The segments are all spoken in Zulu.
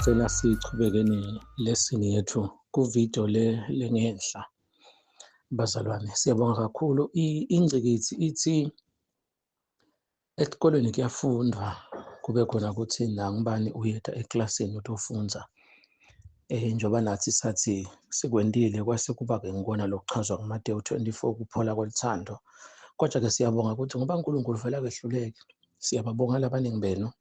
Sicela sichubeke ne-lesson yethu ku-video le lengenhla. Bazalwane, siyabonga kakhulu. Ingcikithi ithi esikolweni kuyafundwa, kube khona ukuthi nangubani uyeda eklasini utofundza. Njengoba nathi sathi sikwendile kwase kuba-ke ngikona lokuchazwa kuMateyu 24 kuphola koluthando. Kodwa-ke siyabonga ukuthi ngoba uNkulunkulu vele akehluleki, siyababonga labaningi benu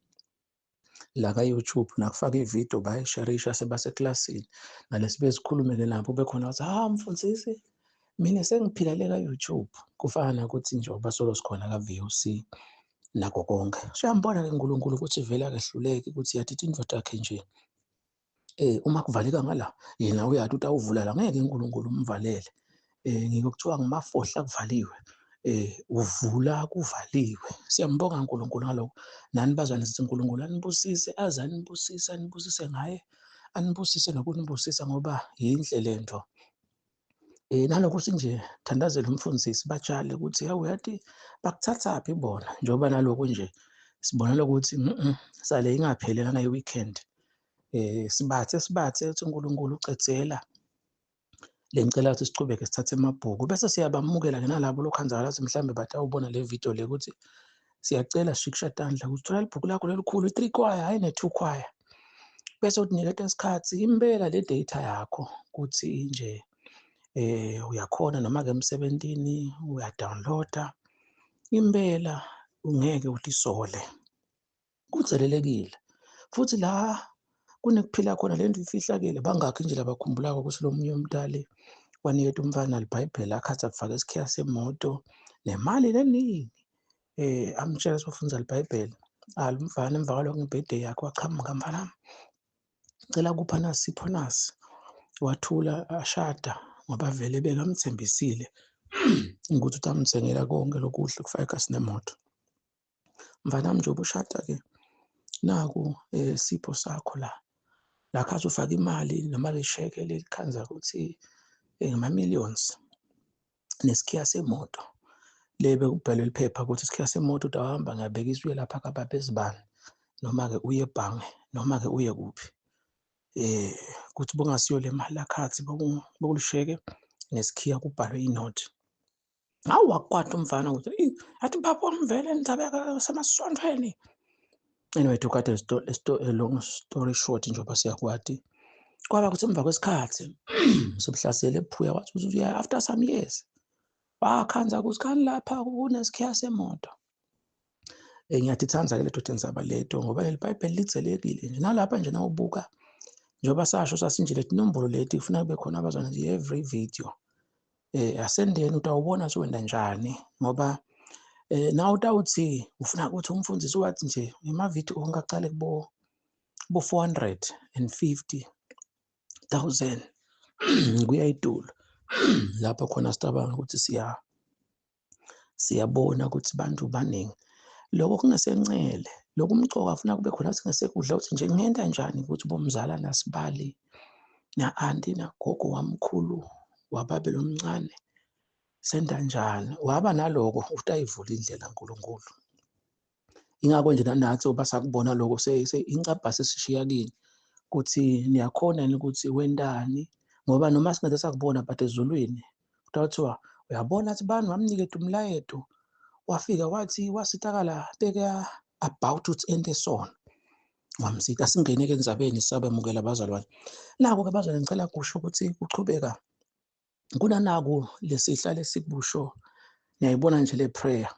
la ka-YouTube nakufaka ividiyo bayisharisha sebaseklasini nalesi bezikhulumele nabo bekhona wathi ha mfundisi, mina sengiphila le ka-YouTube. Kufana nokuthi njengoba solo sikhona ka-VOC nako konke. Siyambona-ke uNkulunkulu ukuthi vele akehluleki, ukuthi yathi indoda yakhe nje uma kuvaleka ngala yena uyathi ukuthi awuvula la, ngeke uNkulunkulu umvalele. Ngike kuthiwa ngumafohla kuvaliwe, uvula kuvaliwe. Siyambonga uNkulunkulu ngalokho. Nani bazwane sithi uNkulunkulu anibusise, aze anibusise, anibusise ngaye, anibusise nokunibusisa ngoba yinhle lento. Nalokhu sinje thandazela umfundisi batshale ukuthi hawu yathi bakuthathaphi bona, njengoba naloku nje sibona lokuthi sale ingapheli lana i-weekend. Sibathe sibathe uthi uNkulunkulu ucedzela le, ngicela ukuthi sichubeke sithathe amabhuku bese siyabamukela-ke nalabo lokhanzakala ukuthi mhlawumbe batawubona le video le, ukuthi siyacela shikusha tandla ukuthi thola libhuku lakho lelikhulu i-3 choir hhayi ne-2 choir, bese utiniketa isikhathi impela le data yakho ukuthi nje uyakhona noma-ke emsebentini uyadownloada impela, ungeke utisole, kudzelelekile futhi la kunekuphila khona le nto ifihlakele. Bangakhi nje labakhumbulako ukuthi lo munye umntali waniketa umfana libhayibheli akhathi akufake isikhiya semoto nemali leningi, amtshela sofundza libhayibheli alumfana. Emva kwalokho ngebirthday yakhe wachamuka, mfana ngicela kupha nasi sipho nasi. Wathula ashada ngoba vele bekamthembisile ukuthi utamthengela konke lokuhle kufaka ikasi nemoto. Mfanami, njengoba ushada-ke naku sipho sakho la la khathi ufake imali noma lisheke lelikhanza ukuthi ngama-millions nesikhiya semoto le bekubhalwe liphepha ukuthi isikhiya semoto utawuhamba ngiyabekisa uye lapha kababa ezibani, noma-ke uye ebhange, noma-ke uye kuphi, kuthi bongasiyo le mali lakhathi bokulisheke nesikhiya kubhalwe inothi. Hawu, wakwata umfana ukuthi eyi, athi baba wami vele ngizabe semasontweni. Anyway, to cut a long story short, njengoba siyakwati kwaba kuthi emva kwesikhathi sobuhlasele ephuya wathi ukuthi uya after some years wakhanza ukuthi khani lapha kunesikhiya semoto. Ngiyadithanda-ke leto tindzaba leto ngoba leli bhayibheli lidzelekile nje nalapha nje nawubuka njengoba sasho sasinje leti nombolo leti kufuna kube khona abazwana nje every video asendeni utawubona ukuthi wenda njani ngoba nawe utawuthi ufuna ukuthi umfundisi wathi nje emavidiyo onke acale kubo bo 450,000 kuya itulo lapho khona sicabanga ukuthi siyabona ukuthi bantu baningi lokho kungesencele lokhu umcoka funa kube khona singesekudla ukuthi nje ngenta njani ukuthi bomzala nasibali na-anti nagogo wamkhulu wababe lomncane senda njani waba naloko utayivula indlela uNkulunkulu. Ingakho nje nathi oba sakubona lokho incabha sesishiya kini ukuthi niyakhona yini ukuthi wentani, ngoba noma singaze sakubona but ezulwini kuthiwa uyabona athi bani wamniketa umlayeto wafika wathi wasitakala beka about ukuthi ente sona wamsita. Asingene-ke endzabeni sabemukela abazalwane. Nako-ke abazalwane ngicela kusho ukuthi kuchubeka kunanaku lesihlale sikusho, niyayibona nje le prayer.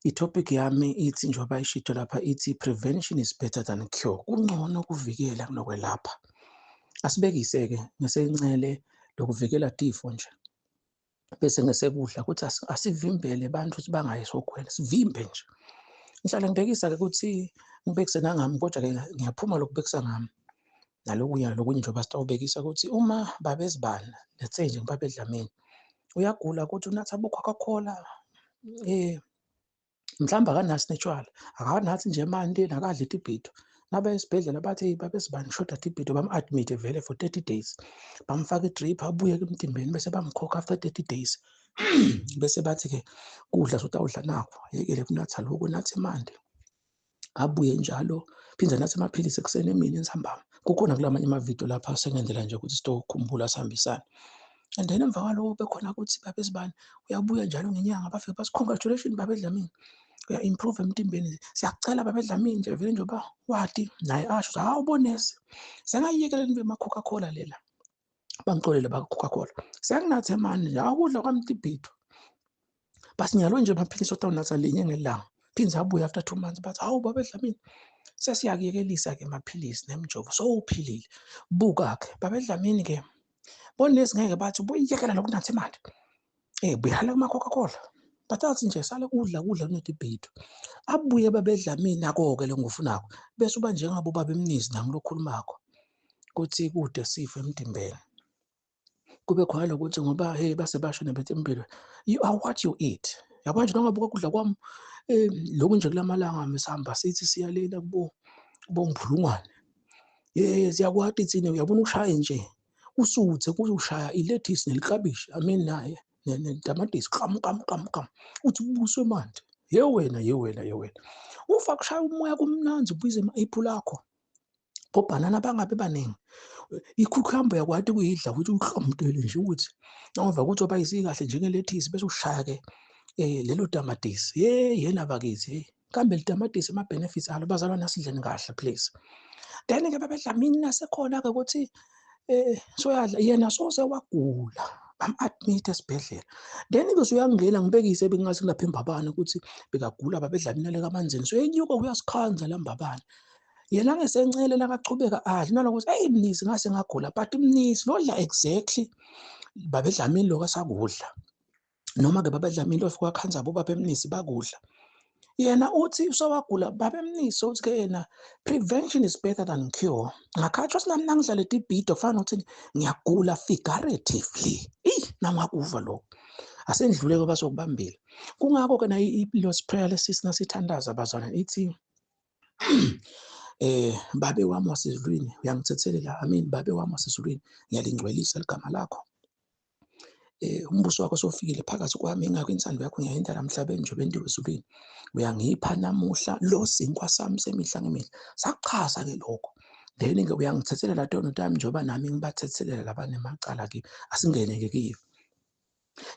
I-topic yami ithi njengoba ishito lapha ithi prevention is better than cure, kungcono ukuvikela kunokwelapha. Asibekise-ke ngesencele lokuvikela tifo nje bese ngesekudla ukuthi asivimbele abantu ukuthi bangayi esihogweni, sivimbe nje. Ngihlale ngibhekisa-ke ukuthi ngibekise nangami, kodwa-ke ngiyaphuma lokubekisa ngami nalokunye nalokunye njengoba sitawubekisa ukuthi uma babezibani, let's say nje ngibabe Dlamini uyagula ukuthi unatha bo-Coca-Cola, mhlawumbe akanasi netshwala, akanathi nje emanti, akadli itibhido. Nabe esibhedlela bathi babesibani shoda tibhido, bam-admit vele for 30 days, bamfaka i-drip abuye emtimbeni bese bamkhokha after 30 days bese bathi-ke kudla sotawudla nakho, yekele kunatha lokhu nathe emanti, abuye njalo phinde nathe amaphilisi ekuseni emini entsambama. Kukhona kulamanye amavidiyo lapha sengendlela nje ukuthi sitokhumbula sihambisane. And then emva kwaloko bekhona ukuthi babe sibani uyabuya njalo ngenyanga bafike bathi congratulations babe Dlamini, uya-improve emtimbeni, siyakucela babe Dlamini nje vele njengoba wati naye asho ukuthi hawu bonesi sengayiyekela into ema-Coca-Cola lela, bangixolele baka-Coca-Cola, sekunathe mani nje akudla kwamtibhidwa. Basinyalo nje amaphilisi otawunatha linye ngelanga, phinde abuye after 2 months bathi hawu babe Dlamini sesiyakuyekelisa-ke amaphilisi nemjovo sowuphilile. Buka-ke babe Dlamini-ke bonesi ngeke bathi ubuyiyekela lokunatha imali, buyala kuma-Coca-Cola, bathathe nje sale kudla kudla kunedibhido. Abuye babe Dlamini nako-ke lo ngufunako bese uba njengabo baba emnizi nangilokhulumakho kuthi kude sifo emtimbeni. Kube khona lokuthi ngoba hey base basho nebetempilo, you are what you eat. Yabo nje noma buka kudla kwami lokhu nje kulamalanga misihamba sithi siyalela kubo bombulungwane. Siyakwati thina uyabona ushaye nje usuthe kuzoshaya ilethisi neliklabishi, I mean naye netamatisi kam kam kam kam uthi ubuswe manje. Ye wena ye wena ye wena ufa kushaya umoya kumnanzi ubize ama-apple akho bobhanana bangabe baningi, ikhukhamba uyakwati ukuyidla ukuthi uhlomdele nje ukuthi noma ukuthi abayisikahle njengelethisi bese ushaya ke lelo tamatisi. Yena bakithi kambe letamatisi ama benefits alo bazalwana asidleni kahle please. Then ke babe Dlamini nasekhona ke ukuthi soyadla yena soze wagula bam-admit esibhedlela. Then ke soyangena ngibekise bengathi kulapha embabane ukuthi bekagula babe Dlamini le kamanzini, so enyuka uyasikhanza lambabane. Yena ngesencele lakachubeka adla nalokuthi hey mnisi ngase ngagula, but mnisi lodla exactly babe Dlamini lokho asakudla, noma ke babe Dlamini lofika wakhanza bo babe mnisi bakudla. Yena uthi usawagula babe mnisi uthi ke yena prevention is better than cure. Ngakhathwa sinami nangidlala tibhido kufana nokuthi ngiyagula figuratively. Nangakuva lokho asendlule ke basokubambile. Kungakho ke nayi i-Lord's Prayer lesisi nasithandaza bazalwane ithi babe wami wasezulwini uyangithethelela, I mean babe wami wasezulwini ngiyalingcwelisa ligama lakho, umbuso wakho sofikile phakathi kwami, ingakho insando yakho ngiyayenza la emhlabeni njengoba endiwe ezulwini, uyangipha namuhla lo sinkwa sami semihla ngemihla. Sakuchaza ke lokho. Then ke uyangithethelela tono tami njengoba nami ngibathethelela labanemacala kimi, asingene ke kiyo.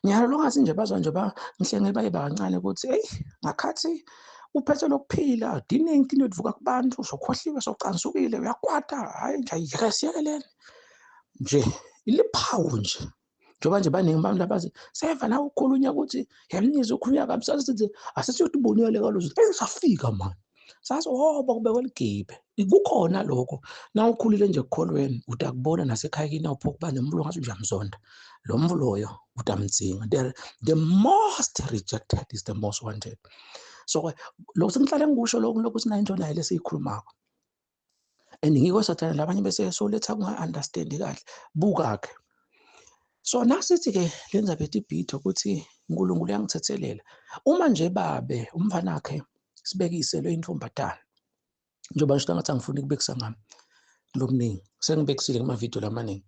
Nyalo longathi nje bazwa nje ba ngihlenge baye bakancane ukuthi hey ngakhathi uphethe lokuphila diningi into evuka kubantu sokhohliwe socansukile uyakwata, hayi nje ayike siyekeleni nje iliphawu nje njengoba nje baningi abantu labazi seva na ukukhulunywa ukuthi yemnizi ukhulunywa kabi sasithi asisiyotibonele kaloku safika manje sathi oh bakubekwe ligibe. Kukhona lokho na ukhulile nje ekukholweni utakubona nasekhaya kini awupho kuba nemvulo ngathi uyamzonda lo mvuloyo utamdzinga. The most rejected is the most wanted. So lokho sengihlale ngikusho lokho lokhu sinayinto naye lesiyikhulumako and ngiko sathana labanye bese soletha kunga-understand kahle buka ke. So nasithi ke lenza betibhitho ukuthi uNkulunkulu uyangithethelela uma nje babe umfana wakhe sibekise lo intombatana njengoba ngisho ngathi angifuni ukubekisa ngami lokuningi sengibekisile kuma video lamaningi.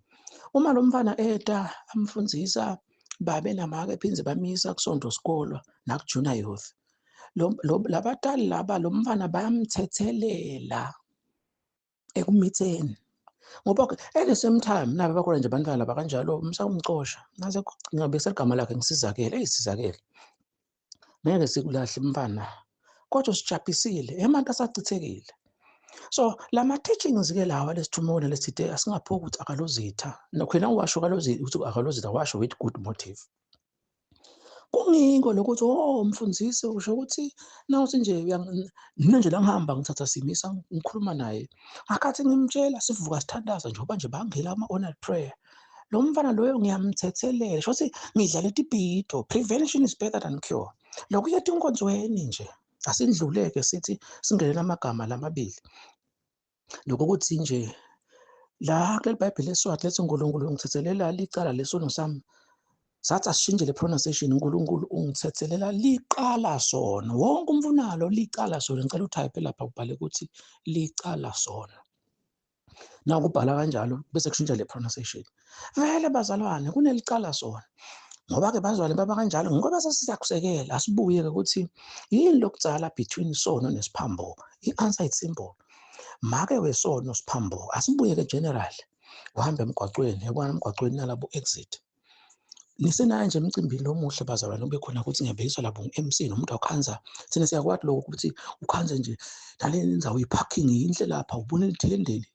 Uma lo mfana eta amfundzisa babe namake phindze bamisa kusonto sikolwa nakujunior youth, labatali laba lo mfana bayamthethelela ekumitheni ngoba at the same time nabo bakhona nje abantwana laba kanjalo umsawumcosha nase ngabekisa igama lakhe ngisizakele eyisizakele ngeke sikulahle mfana kodwa sijabhisile emanti asachithekile. So lama teachings ke lawa lesithumona lesithe asingaphuki ukuthi akalozitha nokhona washo kalozitha ukuthi akalozitha washo with good motive. Kungiko lokuthi oh mfundisi usho ukuthi nawuthi nje mina nje la ngihamba ngithatha simisa ngikhuluma naye ngakhathi ngimtshela sivuka sithandaza njengoba nje bangela ama-honor prayer lo mfana loyo ngiyamthethelela sho ukuthi ngidlala itibhido, prevention is better than cure. Lokhu yethu inkonzweni nje asindluleke sithi singenele amagama lamabili lokho ukuthi nje la kuleli Bhayibheli leSwati lethi uNkulunkulu ungithethelela licala lesono sami, sathi asishintshe le pronunciation, uNkulunkulu ungithethelela liqala sono. Wonke umfunalo licala sono. Ngicela utype lapha ubhale ukuthi licala sono. Na ukubhala kanjalo bese kushintsha le pronunciation. Vele bazalwane kunelicala sono. Ngoba ke bazalwane baba kanjalo ngoba sesiyakusekela asibuye ke ukuthi yini lokutsala between sono nesiphambuko. I-answer is simple. Make wesono siphambuka, asibuyeke general, uhambe emgwaqweni, yabona emgwaqweni nalabo exit. Nisenayo nje emcimbini lomuhle bazalwane, ube khona ukuthi ngiyabhekiswa lapho ngu-MC nomuntu awukhanza. Thina siyakwati lokho ukuthi ukhanze nje nale ndzawo i-parking yinhle lapha, ubona lithendeli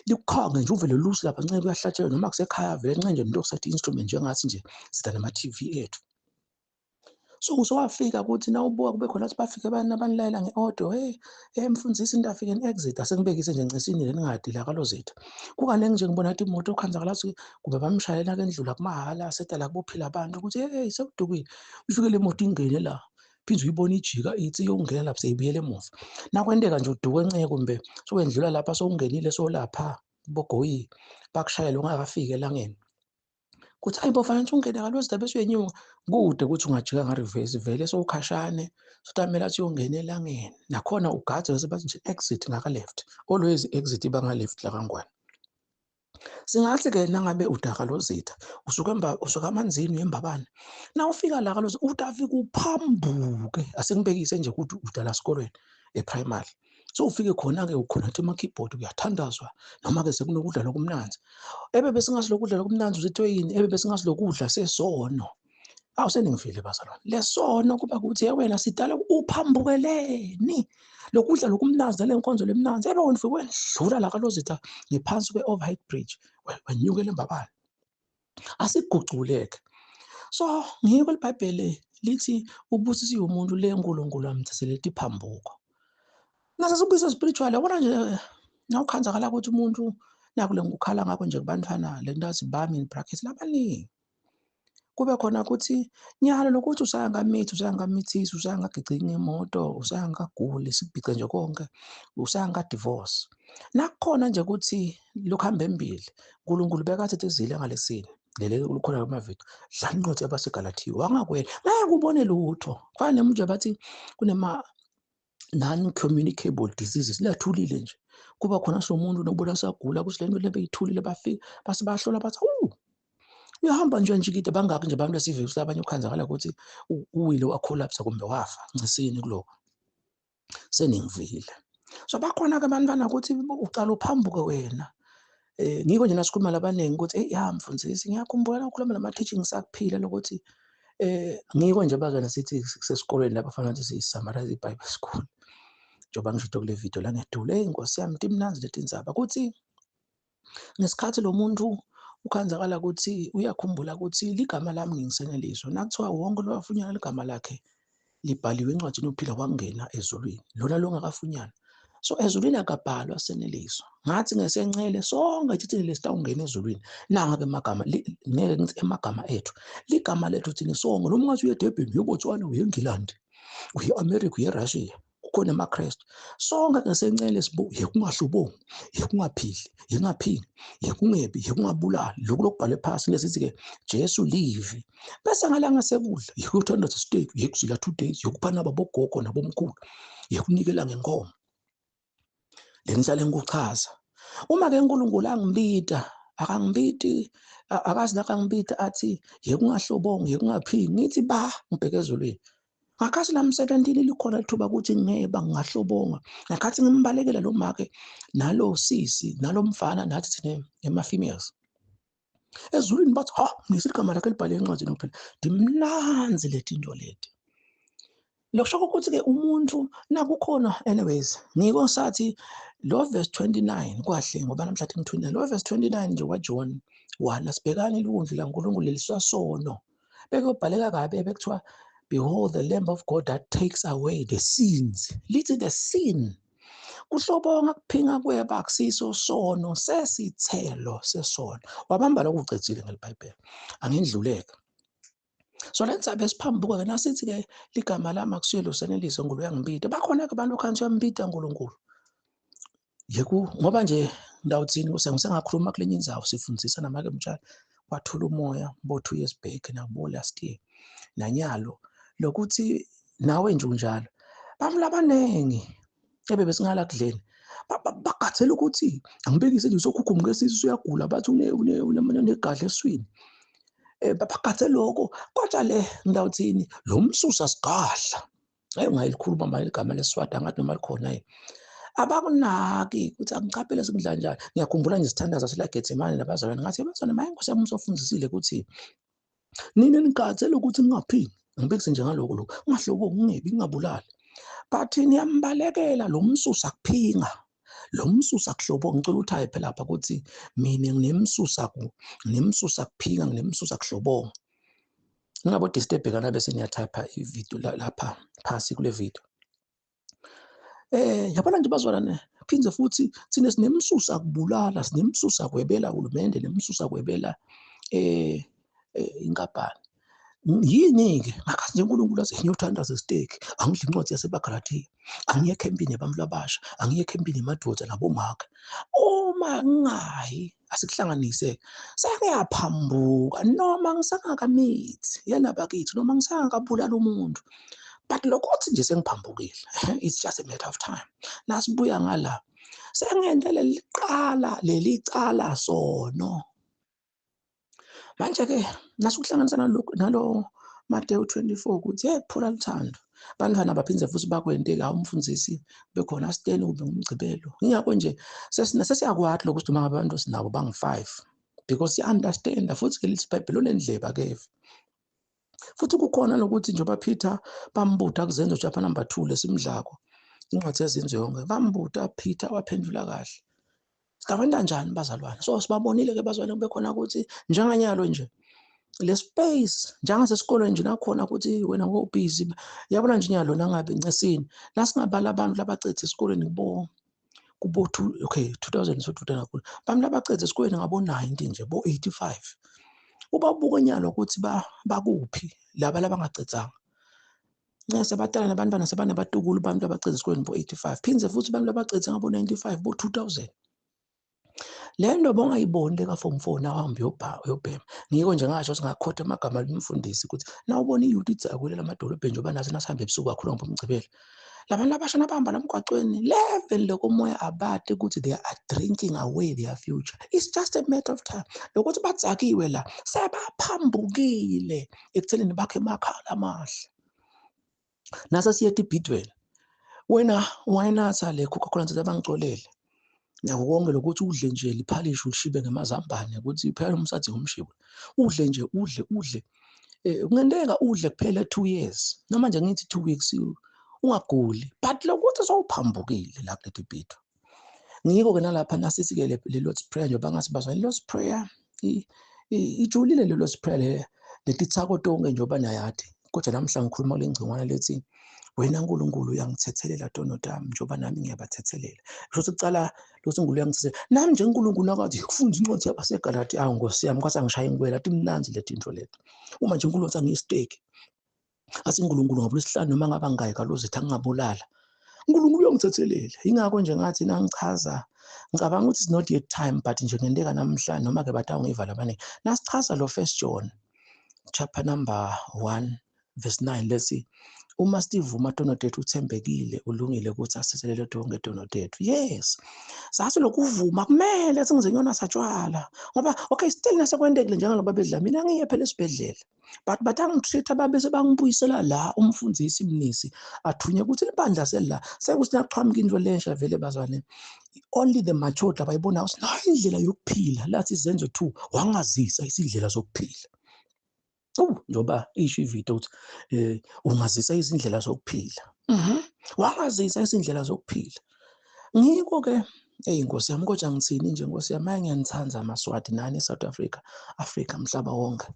likukhange nje uvele lusi lapha nceke kuyahlatshelwa noma kusekhaya vele nceke nje into okusethi instrument njengathi nje sida nama-TV ethu. So usowafika ukuthi nawubuka kube khona ukuthi bafike banilayela nge-audio, hey hey mfundisi into afike ni-exit, asengibekise nje ncisini le ningadi la kalozethu. Kukaningi nje ngibona ukuthi imoto okhanza kalathi kumbe bamshayela kendlula kumahala seta la kubophila abantu ukuthi hey sekudukile. Ifike le moto ingene la, phinde uyibone ijika ithi iyongena lapha seyibuyele emuva. Nakwenteka nje uduke enceke kumbe sowendlula lapha sowungenile solapha bogoyi bakushayela ungakafiki elangeni. Kuthi hayi bo fanele ungene kalozi bese uyenyuka kude ukuthi ungajika nga-reverse vele sowukhashane sotamele athi uyongena elangeni nakhona ugadze bese bathi nje exit ngaka-left, always exit iba nga-left la kaNgwane. Singathi-ke nangabe udaka lozitha usuke usuka amanzini uyembabane, na ufika la kalozi utafika uphambuke, asengibekise nje ukuthi udala esikolweni e-primary. So ufike khona-ke ukhona athi ama-keyboard kuyathandazwa noma-ke sekunokudla lokumnanzi. Ebe besingazi lokudla lokumnanzi uzithiwe yini? Ebe besingazi lokudla sesono. Awu seningivile bazalwane. Lesono kuba kuthi wena sidala uphambukeleni lokudla lokumnanzi nale nkonzo lemnanzi. Ebe wena ufike wendlula la kalozitha ngephansi kwe-overhead bridge wenyukela embabane. Asiguculeke. So ngiko iBhayibheli lithi ubusisiwe umuntu le uNkulunkulu amthathele iphambuko. Nase sibuyisa spiritual, yabona nje nawukhanzakala ukuthi umuntu naku le ngikukhala ngakho nje kubantwana le nto athi bami in brackets labaningi. Kube khona ukuthi nyalo lokuthi usayangamithi, usayangamithisi, usayangagicinga imoto, usayangaguli, sikubhice nje konke, usayanga-divorce. Nakukhona nje ukuthi lokuhamba embili, uNkulunkulu bekathethe izile ngalesini. Lele lukhona kumavidiyo, dlala incwadi yabaseGalathiya, wangakwela, ngeke ubone lutho. Kufana nemuntu nje bathi kunema non-communicable diseases, liyathulile nje. Kuba khona somuntu nobona sagula ukuthi le nto le beyithulile, bafika base bahlola bathi awu uyahamba nje njikide bangaki nje abantu esive ukuthi abanye ukhanzakala ukuthi uwile wacollapse kumbe wafa ncisini kuloko. Seningivile. So bakhona ke abantwana ukuthi uqala uphambuke wena. Ngiko nje nasikhuluma labaningi ukuthi hey ya mfundisi ngiyakhumbula ukukhuluma nama teachings akuphila lokuthi ngiko nje bazana sithi sesikolweni lapha fanele ukuthi si-summarize iBible school. Njengoba ngisho kule video la ngedule, hey Nkosi yami timnanzi letindzaba ukuthi ngesikhathi lo muntu ukhanzakala ukuthi uyakhumbula ukuthi ligama lami ngingiseneliso nakuthiwa wonke lo wafunyana ligama lakhe libhaliwe encwadini yokuphila wangena ezulwini, lona longakafunyana. So ezulwini akabhalwa seneliso. Ngathi ngesencele sonke thina lesitawungena ezulwini. Nanga ke emagama ngeke ngithi emagama ethu. Ligama lethu thina sonke noma ungathi uye eDurban, uye eBotswana, uye eNgilandi, uye eAmerica, uye eRussia, kukhona amaKristu. Sonke ngesencele sibuye kungahlubongi, yekungaphili, yengaphingi, yekungebi, yekungabulali. Lokhu lokubhalwe phasi lesithi ke Jesu live. Bese ngalanga sekudla, yekuthandaza steak, yekuzila 2 days, yekuphana ababogogo nabomkhulu, yekunikela ngenkomo. Le ngihlale ngikuchaza. Uma ke uNkulunkulu angibita, akangibiti, akazi nakangibita athi yekungahlobongi, yekungaphingi, ngithi ba ngibheke ezulwini. Ngakhathi lamsebentini likhona lithuba ukuthi ngeba ngingahlobonga. Ngakhathi ngimbalekela lo make nalo sisi nalo mfana nathi thina ema females. Ezulwini bathi ha ngisithi igama lakhe libhale encwadini kuphela. Ndimnanzi letinto leti. Lokusho ukuthi ke umuntu nakukhona anyways ngiko sathi lo verse 29 kwahle ngoba namhlanje ngi 29 lo verse 29 nje kwaJohn 1 asibhekane ilundlu laNkulunkulu lelisasono. Bekuyobhaleka kabi bekuthiwa behold the Lamb of God that takes away the sins. Lithi the sin. Kuhlobonga kuphinga kweba akusiso sono sesithelo sesono. Wabamba lokhu ucedzile ngeliBhayibheli. Angendluleka. So lenza besiphambuka ke nasithi ke ligama lami akusiyo loseneliso uNkulunkulu uyangibida. Bakhona ke abantu okhanthi uyambida uNkulunkulu. Yeku ngoba nje ndawuthini kusengakhuluma kulenye indzawo sifundisa namake mtshali wathula umoya bo 2 years back nabo last year. Nanyalo lokuthi nawe nje unjalo. Abantu labanengi ebe besingala kudleni bagathela ukuthi angibekise nje sokhukhumuka esisu uyagula bathi unegadla eswini. Bagathela lokho kodwa le ndawuthini lo msusa sigadla. Hayi ungayilikhuluma manje igama leSwati angathi noma likhona yini. Abakunaki ukuthi angiqaphele sikudla njani. Ngiyakhumbula nje sithandaza sila Getsemane nabazalwane, ngathi bazalwane maye Nkosi yami usofundisile ukuthi nina nigatsele ukuthi ningaphingi. Ngibekise nje ngaloko lokho, ngingahloboki, ngingebi, ngingabulali. But niyambalekela lo msusa kuphinga, lo msusa kuhlobo. Ngicela ukuthi ayi phela lapha ukuthi mina nginemsusa ku nginemsusa kuphinga, nginemsusa kuhlobonga. Ngingabo disturb kana bese niyatype ivideo lapha phasi kule video. Yabona nje bazalwane, phinde futhi thina sinemsusa kubulala, sinemsusa kwebela uhulumende, nemsusa kwebela inkampani. Yini-ke ngakhathi nje uNkulunkulu athi ngiyothandaza esiteki, angidle incwadi yaseBagalatiya, angiye ekhempini yabantu abasha, angiye ekhempini yamadoda nabomake. Uma ngingayi asikuhlanganise, sengiyaphambuka noma ngisangakamithi yena bakithi, noma ngisangakabulala umuntu, but lokho uthi nje sengiphambukile, it's just a matter of time. Nasibuya ngala sengente leli qala leli cala sono. Manje ke nasukuhlanganisa nalokho nalo Mateyu 24 ukuthi hey kuphula luthando. Bantwana baphinde futhi bakwente la umfundisi bekhona siteni kumbe ngumgcibelo. Ingakho nje sesiyakwazi lokho ukuthi noma abantu sinabo bangu-5 because si understand futhi ke lithi iBhayibheli onendlebe akeve. Futhi kukhona nokuthi njengoba Peter bambuta kuzenzo chapter number 2 lesimdlako incwadi yezenzo yonke bambuta Peter waphendula kahle. Singakwenza njani bazalwane? So sibabonile ke bazalwane kube khona ukuthi njenganyalo nje le space njengasesikolweni nje nakhona ukuthi wena ngobusy yabona nje nyalo nangabe ncesini nasingabala abantu labacethe esikolweni kubo 2 okay 2000 so 2000 kakhulu abantu labacethe esikolweni ngabo 90 nje bo 85 ubabuka nyalo ukuthi bakuphi laba labangacedzanga. Ncese abatala nabantwana sebanabatukulu abantu abacethe esikolweni bo 85 phindze futhi abantu abacethe ngabo 95 bo 2000. Le nto bongayiboni leka form 4 nawuhambe uyobhema. Ngiko nje ngasho singakhotha amagama limfundisi ukuthi nawubona iyouth idzakwile lamadolobheni njengoba nathi nasihambe ebusuku kakhulu ngomgcibelo. Labantu abasha nabahamba la emgwaqweni level lokomoya abati ukuthi they are drinking away their future. It's just a matter of time. Lokuthi badzakiwe la sebaphambukile ekuthenini bakhe emakhala amahle. Nase siye etibhidweni. Wena wayinatha le Coca-Cola nje abangicolele. Nako konke lokuthi udle nje liphalishi ulishibe ngemazambane ukuthi phela umsathi ngumshibo. Udle nje udle udle. Kungenteka udle kuphela 2 years noma nje ngithi 2 weeks ungaguli, but lokuthi sowuphambukile la kuleti bhido. Ngiko ke nalapha nasithi ke le Lord's Prayer njengoba ngathi bazwa Lord's Prayer ijulile le Lord's Prayer le letithako tonke njengoba nayathi. Kodwa namhla ngikhuluma kule ngcingwane lethi wena uNkulunkulu uyangithethelela tono tami njengoba nami ngiyabathethelela. Kusho ukuthi kucala lokuthi uNkulunkulu uyangithethelela. Nami nje uNkulunkulu nakathi kufunda incwadi yabaseGalati, awu Nkosi yami kwase angishaya inkwela athi mnanzi le tinto leti. Uma nje uNkulunkulu athi angiyisteki, athi uNkulunkulu ngabe lesihlanu noma ngaba ngingayi kalozithi angingabulala. uNkulunkulu uyangithethelela. Ingakho nje ngathi nangichaza ngicabanga ukuthi it's not yet time but nje ngenteka namhla noma ke batawungivala abaningi. Nasichaza lo First John chapter number 1 verse 9 lethi uma sivuma tono tethu uthembekile ulungile ukuthi asithethelele tonke tono tethu. Yes, sathi lokuvuma kumele singizinyona satshwala ngoba okay still nasekwentekile njengaloba bedla mina ngiye phela esibhedlela but batangitreat babese bangibuyisela la umfundisi mnisi athunye ukuthi libandla sela sekuthi naqhamuka into lensha vele bazwane only the matured abayibona sinayo indlela yokuphila lathi izenzo 2 wangazisa isindlela zokuphila. Njoba isho ivideo ukuthi ungazisa izindlela zokuphila. Wangazisa izindlela zokuphila. Ngiko ke hey Nkosi yami kodwa ngithini nje Nkosi yami ngiyanithanda amaSwati nani South Africa, Africa mhlaba wonke.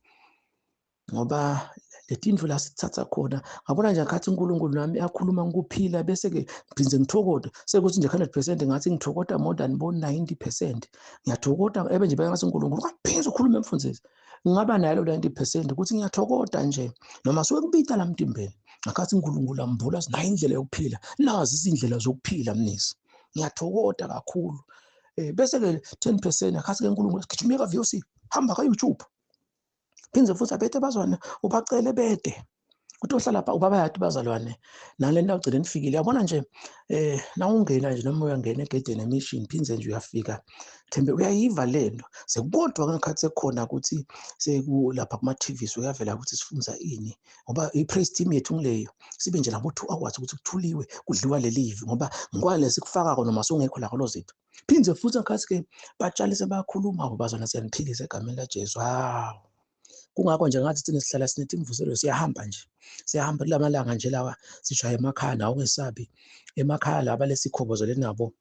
Ngoba letindlu la sithatha khona ngabona nje ngathi uNkulunkulu nami akhuluma ngokuphila bese ke ngiphinde ngithokoda sekuthi nje 100% ngathi ngithokoda more than bo 90%. Ngiyathokoda ebe nje bengathi uNkulunkulu ungaphinde ukhulume emfundisi. Ngingaba nayo lo 90% ukuthi ngiyathokoda nje noma suke kubita la mtimbeni ngakhathi uNkulunkulu ambula sinayo indlela yokuphila nazi izindlela zokuphila mnisi. Ngiyathokoda kakhulu. Bese ke 10% akhathi ke uNkulunkulu gijima ka VOC hamba ka YouTube. Phinde futhi abethe bazwana ubacele bede. Kutohlala pha ubaba yathi bazalwane nale nto agcine nifikile yabona nje nawungena nje noma uyangena egedeni emission phinze nje uyafika Thembe uyayiva lento sekukodwa ngekhathi sekukhona ukuthi sekulapha kuma-TV uyavela ukuthi sifunza ini ngoba i-praise team yethu ngileyo sibe nje nabo 2 hours ukuthi kuthuliwe kudliwa lelivi ngoba ngikwale sikufakako noma sungekho la kulo zinto phindze futhi ngekhathi ke batshalise bayakhuluma bazona siyaniphilisa egameni laJesu. Hawu, kungakho nje ngathi thina sihlala sinethi imvuselelo, siyahamba nje, siyahamba kulamalanga nje lawa sishaya emakhaya nawo ungesabi emakhaya laba lesikhobozele nabo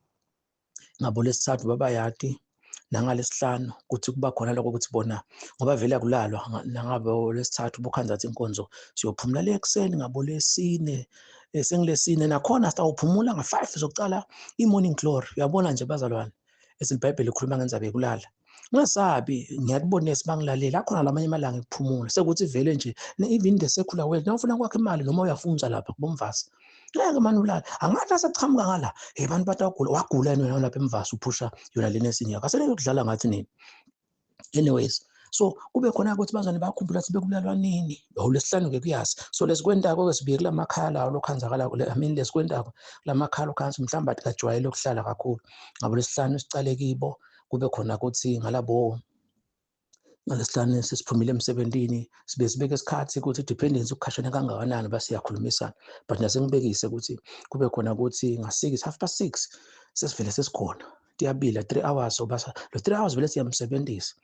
ngabo lesithathu babayati nangalesihlanu kuthi kuba khona lokho ukuthi bona ngoba vele akulalwa nangabo lesithathu bukhanza athi inkonzo siyophumula le ekuseni ngabo lesine sengilesine nakhona sitawuphumula nga-5 zokucala i-morning glory. Uyabona nje bazalwane esibhayibheli likhuluma ngendzaba yekulala. Ungasabi, ngiyakubonisa bangilalela akhona lamanye amalanga ekuphumula sekuthi vele nje even the secular world nawufuna kwakha imali noma uyafunza lapha kubomvasi ngeke mani ulala angathi asechamuka ngala hey bantu bathi wagula wagula yena wena lapha emvasi uphusha yona lena esinye yakho aseleke ukudlala ngathi nini. Anyways, so kube khona ukuthi bazane bakhumbula ukuthi bekulalwa nini lesihlanu ke kuyazi. So lesikwentako ke sibuye kulamakhaya lawo lokhanzakala I mean lesikwentako kulamakhaya lokhanza mhlawumbe athi kajwayele ukuhlala kakhulu ngabo lesihlanu sicale kibo kube khona ukuthi ngalabo ngalesihlanu sesiphumile emsebentini sibe sibeke isikhathi ukuthi dependence ukukhashana kangakanani bese siyakhulumisana but nasengibekise ukuthi kube khona ukuthi nga-6 6:30 sesivele sesikhona tiyabila 3 hours obasa lo 3 hours vele siyamsebenzisa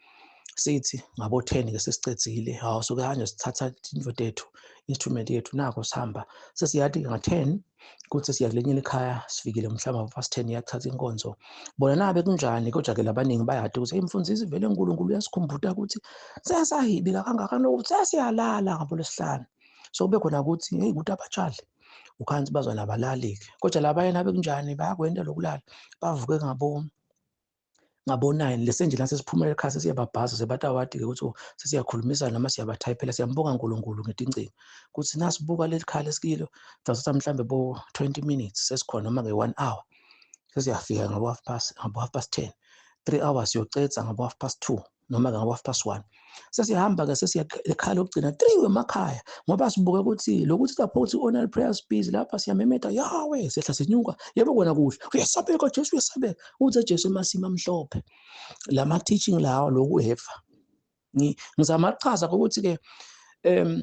sithi ngabo 10 ke sesicedzile hawu so kanje sithatha into tethu instrument yethu nako sihamba sesiyathi nga-10 kuthi siya kulenye ekhaya sifikile mhlawumbe past 10 iyathatha inkonzo bona nabe kunjani kodwa ke labaningi bayade ukuthi imfundisi vele uNkulunkulu uyasikhumbuta ukuthi sesahibika kangakanani ukuthi sesiyalala ngabo lesihlanu. So kube khona ukuthi hey ukuthi abatshali ukhansi bazwana abalali-ke kodwa laba yena bekunjani bayakwenda lokulala bavuke ngabo 9 lesenje la sesiphumela ekhaya sesiyababhaza sebatawadi-ke ukuthi sesiyakhulumisana noma siyabathayiphela. Siyambonga uNkulunkulu ngetincingo ukuthi nasibuka leli khaya lesikilo sithatha mhlambe bo 20 minutes sesikhona noma nge-1 hour sesiyafika ngabo 10:30 3 hours siyocetha ngabo 2:30 noma ngabo 1:30 sesihamba-ke sesiya ekhaya lokugcina 3 wemakhaya ngoba sibuke ukuthi lokuthi lapho ukuthi i-online prayer space lapha siyamemeta Yahweh sehla senyuka yebo kona kuhle uyasabeka Jesu uyasabeka uthe Jesu emasimi amhlophe lama teaching lawa loku heva ngizama ukuchaza ukuthi-ke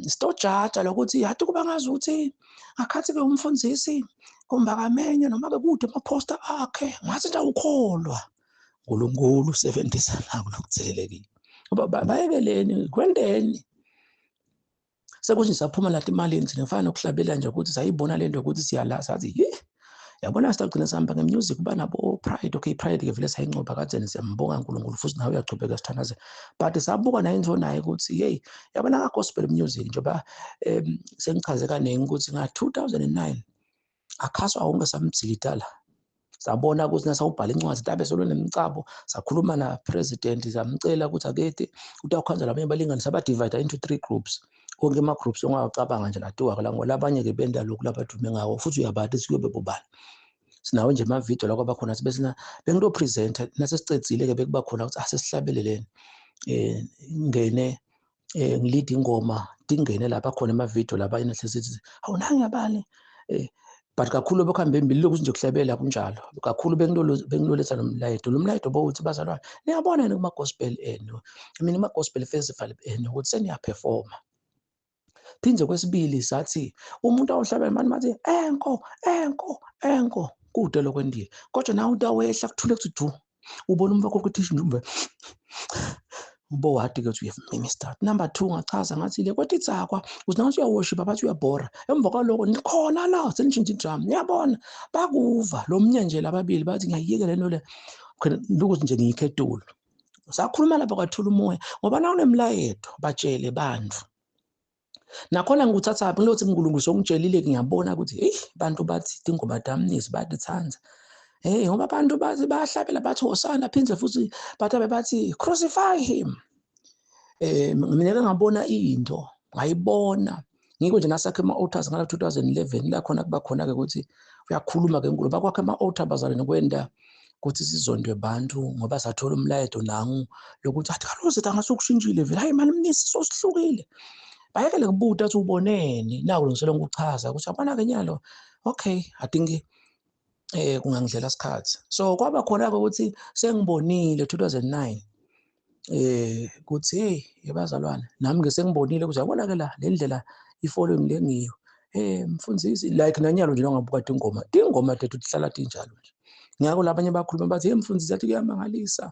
sitojaja lokuthi yathi kuba ngazi ukuthi akhathi-ke umfundisi kumbakamenye noma-ke kude amaphosta akhe ngathi nje awukholwa uNkulunkulu usebenzisa nako lokuthelelekile ngoba bayekeleni kwendeni sekuthi saphuma lathi emalini thina ngifana nokuhlabela nje ukuthi sayibona lento ukuthi siyala sathi ye yabona sitagcina sihamba ngemusic kuba nabo pride. Okay, pride ke vele sayincoba kadzeni siyambonga uNkulunkulu futhi nawe uyachubeka sithandaze but sabuka naye into naye ukuthi hey yabona ka gospel music njengoba sengichaze kaningi ukuthi nga 2009 akhaswa wonke samdzilita la sabona ukuthi nasawubhala incwadi tabe solo nemicabo sakhuluma na president samcela ukuthi akete utawukhanza labanye balingani saba divide into 3 groups konke ama groups ongawacabanga nje latiwa la ngoba labanye ke benda lokhu labadume ngawo futhi uyabathi sikuyobe bobani sinawo nje ama video la kwabakhona sibe sina bengito presenter nasesicedzile ke bekuba khona ukuthi asesihlabeleleni ngene ngilida ingoma dingene lapha khona ama video lapha inahle sithi awunangi abali but kakhulu bekuhambe embili lokuthi nje kuhlabela kunjalo kakhulu bengiloletha nomlayeto lo mlayeto bowuthi bazalwane niyabona yini kuma gospel enu I mean kuma gospel festival enu ukuthi seniyaperforma. Phinde kwesibili sathi umuntu awuhlabela manje bathi enko enko enko kude lokwendile kodwa nawe utawehla kuthule kuthi du ubona umfakho ukuthi nje ubo wathi ke uthi minister. Number 2 ngachaza ngathi le kodwa itsakwa uthi nawe uyaworship abathi uyabhora emva kwaloko nikhona la senishintsha idrum niyabona bakuva lo mnye nje lababili bathi ngiyayiyeka lento le lokuthi nje ngiyikhetulo sakhuluma lapha kwathula umoya ngoba na unemlayeto batshele bantu nakhona ngikuthatha phi ngilothi uNkulunkulu songitshelile ngiyabona ukuthi hey bantu bathi tingoma damnisi bayatithanda hey ngoba abantu bathi bayahlabela bathi hosana phindze futhi bathabe bathi crucify him. Mina ngabona into ngayibona ngikho nje nasakhe ama altars ngala 2011 la khona kuba khona ke ukuthi uyakhuluma ke uNkulunkulu bakwakhe ama altar bazalwane kwenda ukuthi sizondwe bantu ngoba sathola umlayeto nangu lokuthi athi kaloku sithi angasukushintshile vele hayi mani mnisi sosihlukile. Bayekele kubuta athi uboneni naku ngisele ngikuchaza ukuthi yabona ke nyalo, okay, I think kungangidlela isikhathi. So kwaba khona ke ukuthi sengibonile 2009 kuthi hey yebazalwane, nami ke sengibonile ukuthi yabona ke la le ndlela i-following lengiyo. Mfundisi, like nanyalo nje nongabuka tingoma tethu tihlala tinjalo nje. Ngakho labanye bakhuluma bathi hey mfundisi, athi kuyamangalisa.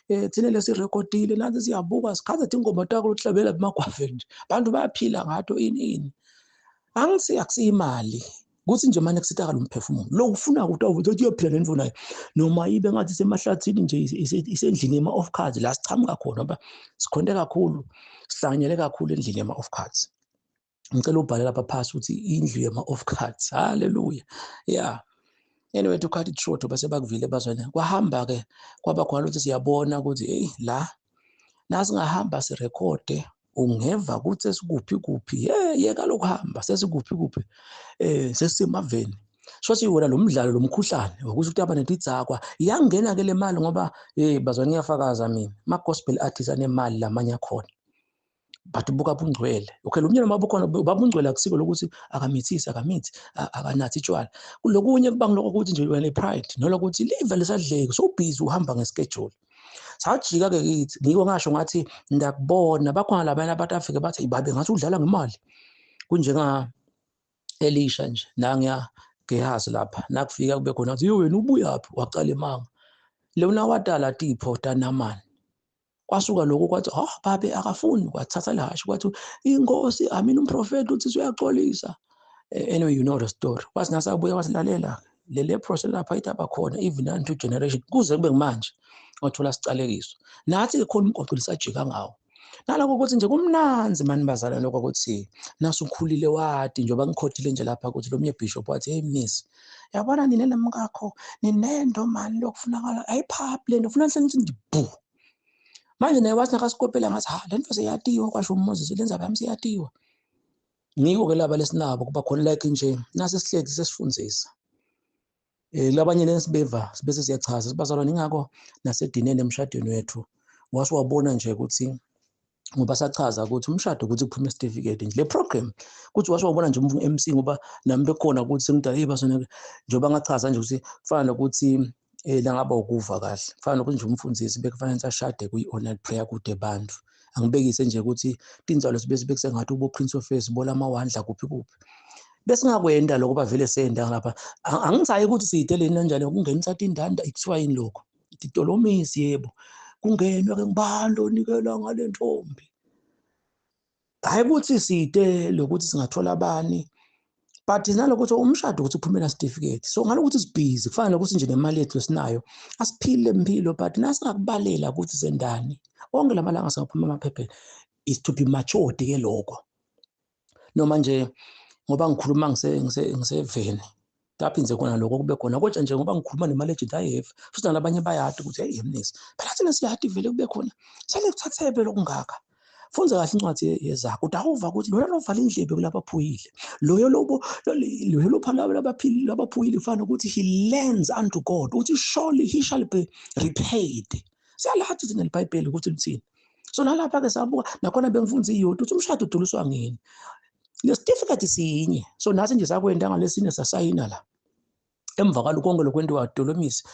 Thina lesirekhodile nathi siyabuka sikhathi tingoma takho uhlabela emagwaveni nje. Abantu bayaphila ngato ini ini. Angithi akusiyimali. Kuthi nje manje kusithakala umphefumulo. Lo ufuna ukuthi awuthi uyophila nendlu nayo. Noma ibe ngathi semahlathini nje isendlini ema off cards la sichamuka khona ngoba sikhonde kakhulu, sihlanganyele kakhulu endlini ema off cards. Ngicela ubhale lapha phasi ukuthi indlu yema off cards. Hallelujah. Yeah. Anyway, to cut it short, base bakuvile bazwana. Kwahamba ke kwaba khona ukuthi siyabona ukuthi hey la nasingahamba sirekhode ungeva ukuthi sesikuphi kuphi. Yeka lokuhamba sesikuphi kuphi. Sesisemaveni. So siwona lo mdlalo lomkhuhlane ukuthi ukuthi abantu idzakwa iyangena ke le mali ngoba hey bazwana ngiyafakaza mina ma gospel artists anemali lamanye akhona. But buka bungcwele. Okay, lo mnyana mabukhona babungcwele akusiko lokuthi akamithisi akamithi akanathi tshwala. Kulokunye kuba ngiloko ukuthi nje wena pride nolokuthi live lisadleki so busy uhamba ngeschedule. Sajika ke kithi ngiko ngasho ngathi ndakubona bakhona labanye abantu afike bathi ibabe ngathi udlala ngemali. Kunjenga Elisha nje nangiya Gehazi lapha nakufika kube khona athi wena ubuyaphi waqala imanga. Lona wadala tipho taNamani. Kwasuka lokho kwathi oh babe akafuni, kwathatha lahashi kwathi inkosi amina umprofeti uthi uyaxolisa. Anyway, you know the story. Kwathi nasabuya wasilalela le leprosy lapha ithi abakhona even unto generation kuze kube manje wathola sicalekiso. Nathi ke khona umgoqo lisajika ngawo. Nalokho ukuthi nje kumnanzi mani bazalwane lokho ukuthi nasukhulile wadi njengoba ngikhothile nje lapha ukuthi lo mnye bishop wathi hey miss, yabona nina nemkakho ninendo mani lokufunakala ayiphaphi lento ufuna nhle nje bu. Manje naye wathi nakasikopela ngathi ha lento seyatiwa kwasho uMoses le ndzaba yami seyatiwa. Ngiko ke laba lesinabo kuba khona like nje nase sihlezi sesifundisa. Labanye lesibeva bese siyachaza sibazalwane ingakho nasedineni emshadweni wethu wasiwabona nje ukuthi ngoba sachaza ukuthi umshado ukuthi kuphume certificate nje le program kuthi wasiwabona nje uMC ngoba nami bekhona ukuthi sengidala hey bazona njengoba ngachaza nje ukuthi kufana nokuthi langaba ukuva kahle kufana nokuthi nje umfundisi bekufanele ashade kuyi-online prayer kude bantu. Angibekise nje ukuthi tinzalo sibe sibekise ngathi ubo Prince of Wales bola amawandla kuphi kuphi. Besingakwenda lokho bavele senda lapha. Angisayi ukuthi siyideleni kanjani ukungenisa tindanda ikuthiwa yini lokho. Titolomisi yebo. Kungenwa ke ngibani onikela ngale ntombi. Hayi ukuthi side lokuthi singathola abani. But nalokuthi umshado ukuthi uphumela certificate. So ngalokuthi sibhizi kufana nokuthi nje nemali yethu esinayo asiphile impilo but nasingakubalela ukuthi sendani. Onke lamalanga singaphuma emaphepheni is to be matured ke lokho. Noma nje ngoba ngikhuluma ngiseveni laphinze khona lokho kube khona kodwa nje ngoba ngikhuluma nema legend I have futhi nalabanye bayadi ukuthi hey mnisi phela thina siyadi vele kube khona sele kuthathebe lokungaka. Fundza kahle incwadi yezakho utawuva ukuthi lona lovala indlebe kulabaphuyile loyo lobo loyo lopha labo labaphilile labaphuyile kufana ukuthi he lends unto God uthi surely he shall be repaid. Siyalathi thina iBhayibheli ukuthi lithini. So nalapha ke sabuka nakhona bengifundza iyodwa ukuthi umshado uduliswa ngini. Le certificate sinye. So nathi nje sakwenda ngalesine sasayina la. Emva kwalokho konke lokwentiwa Dolomisi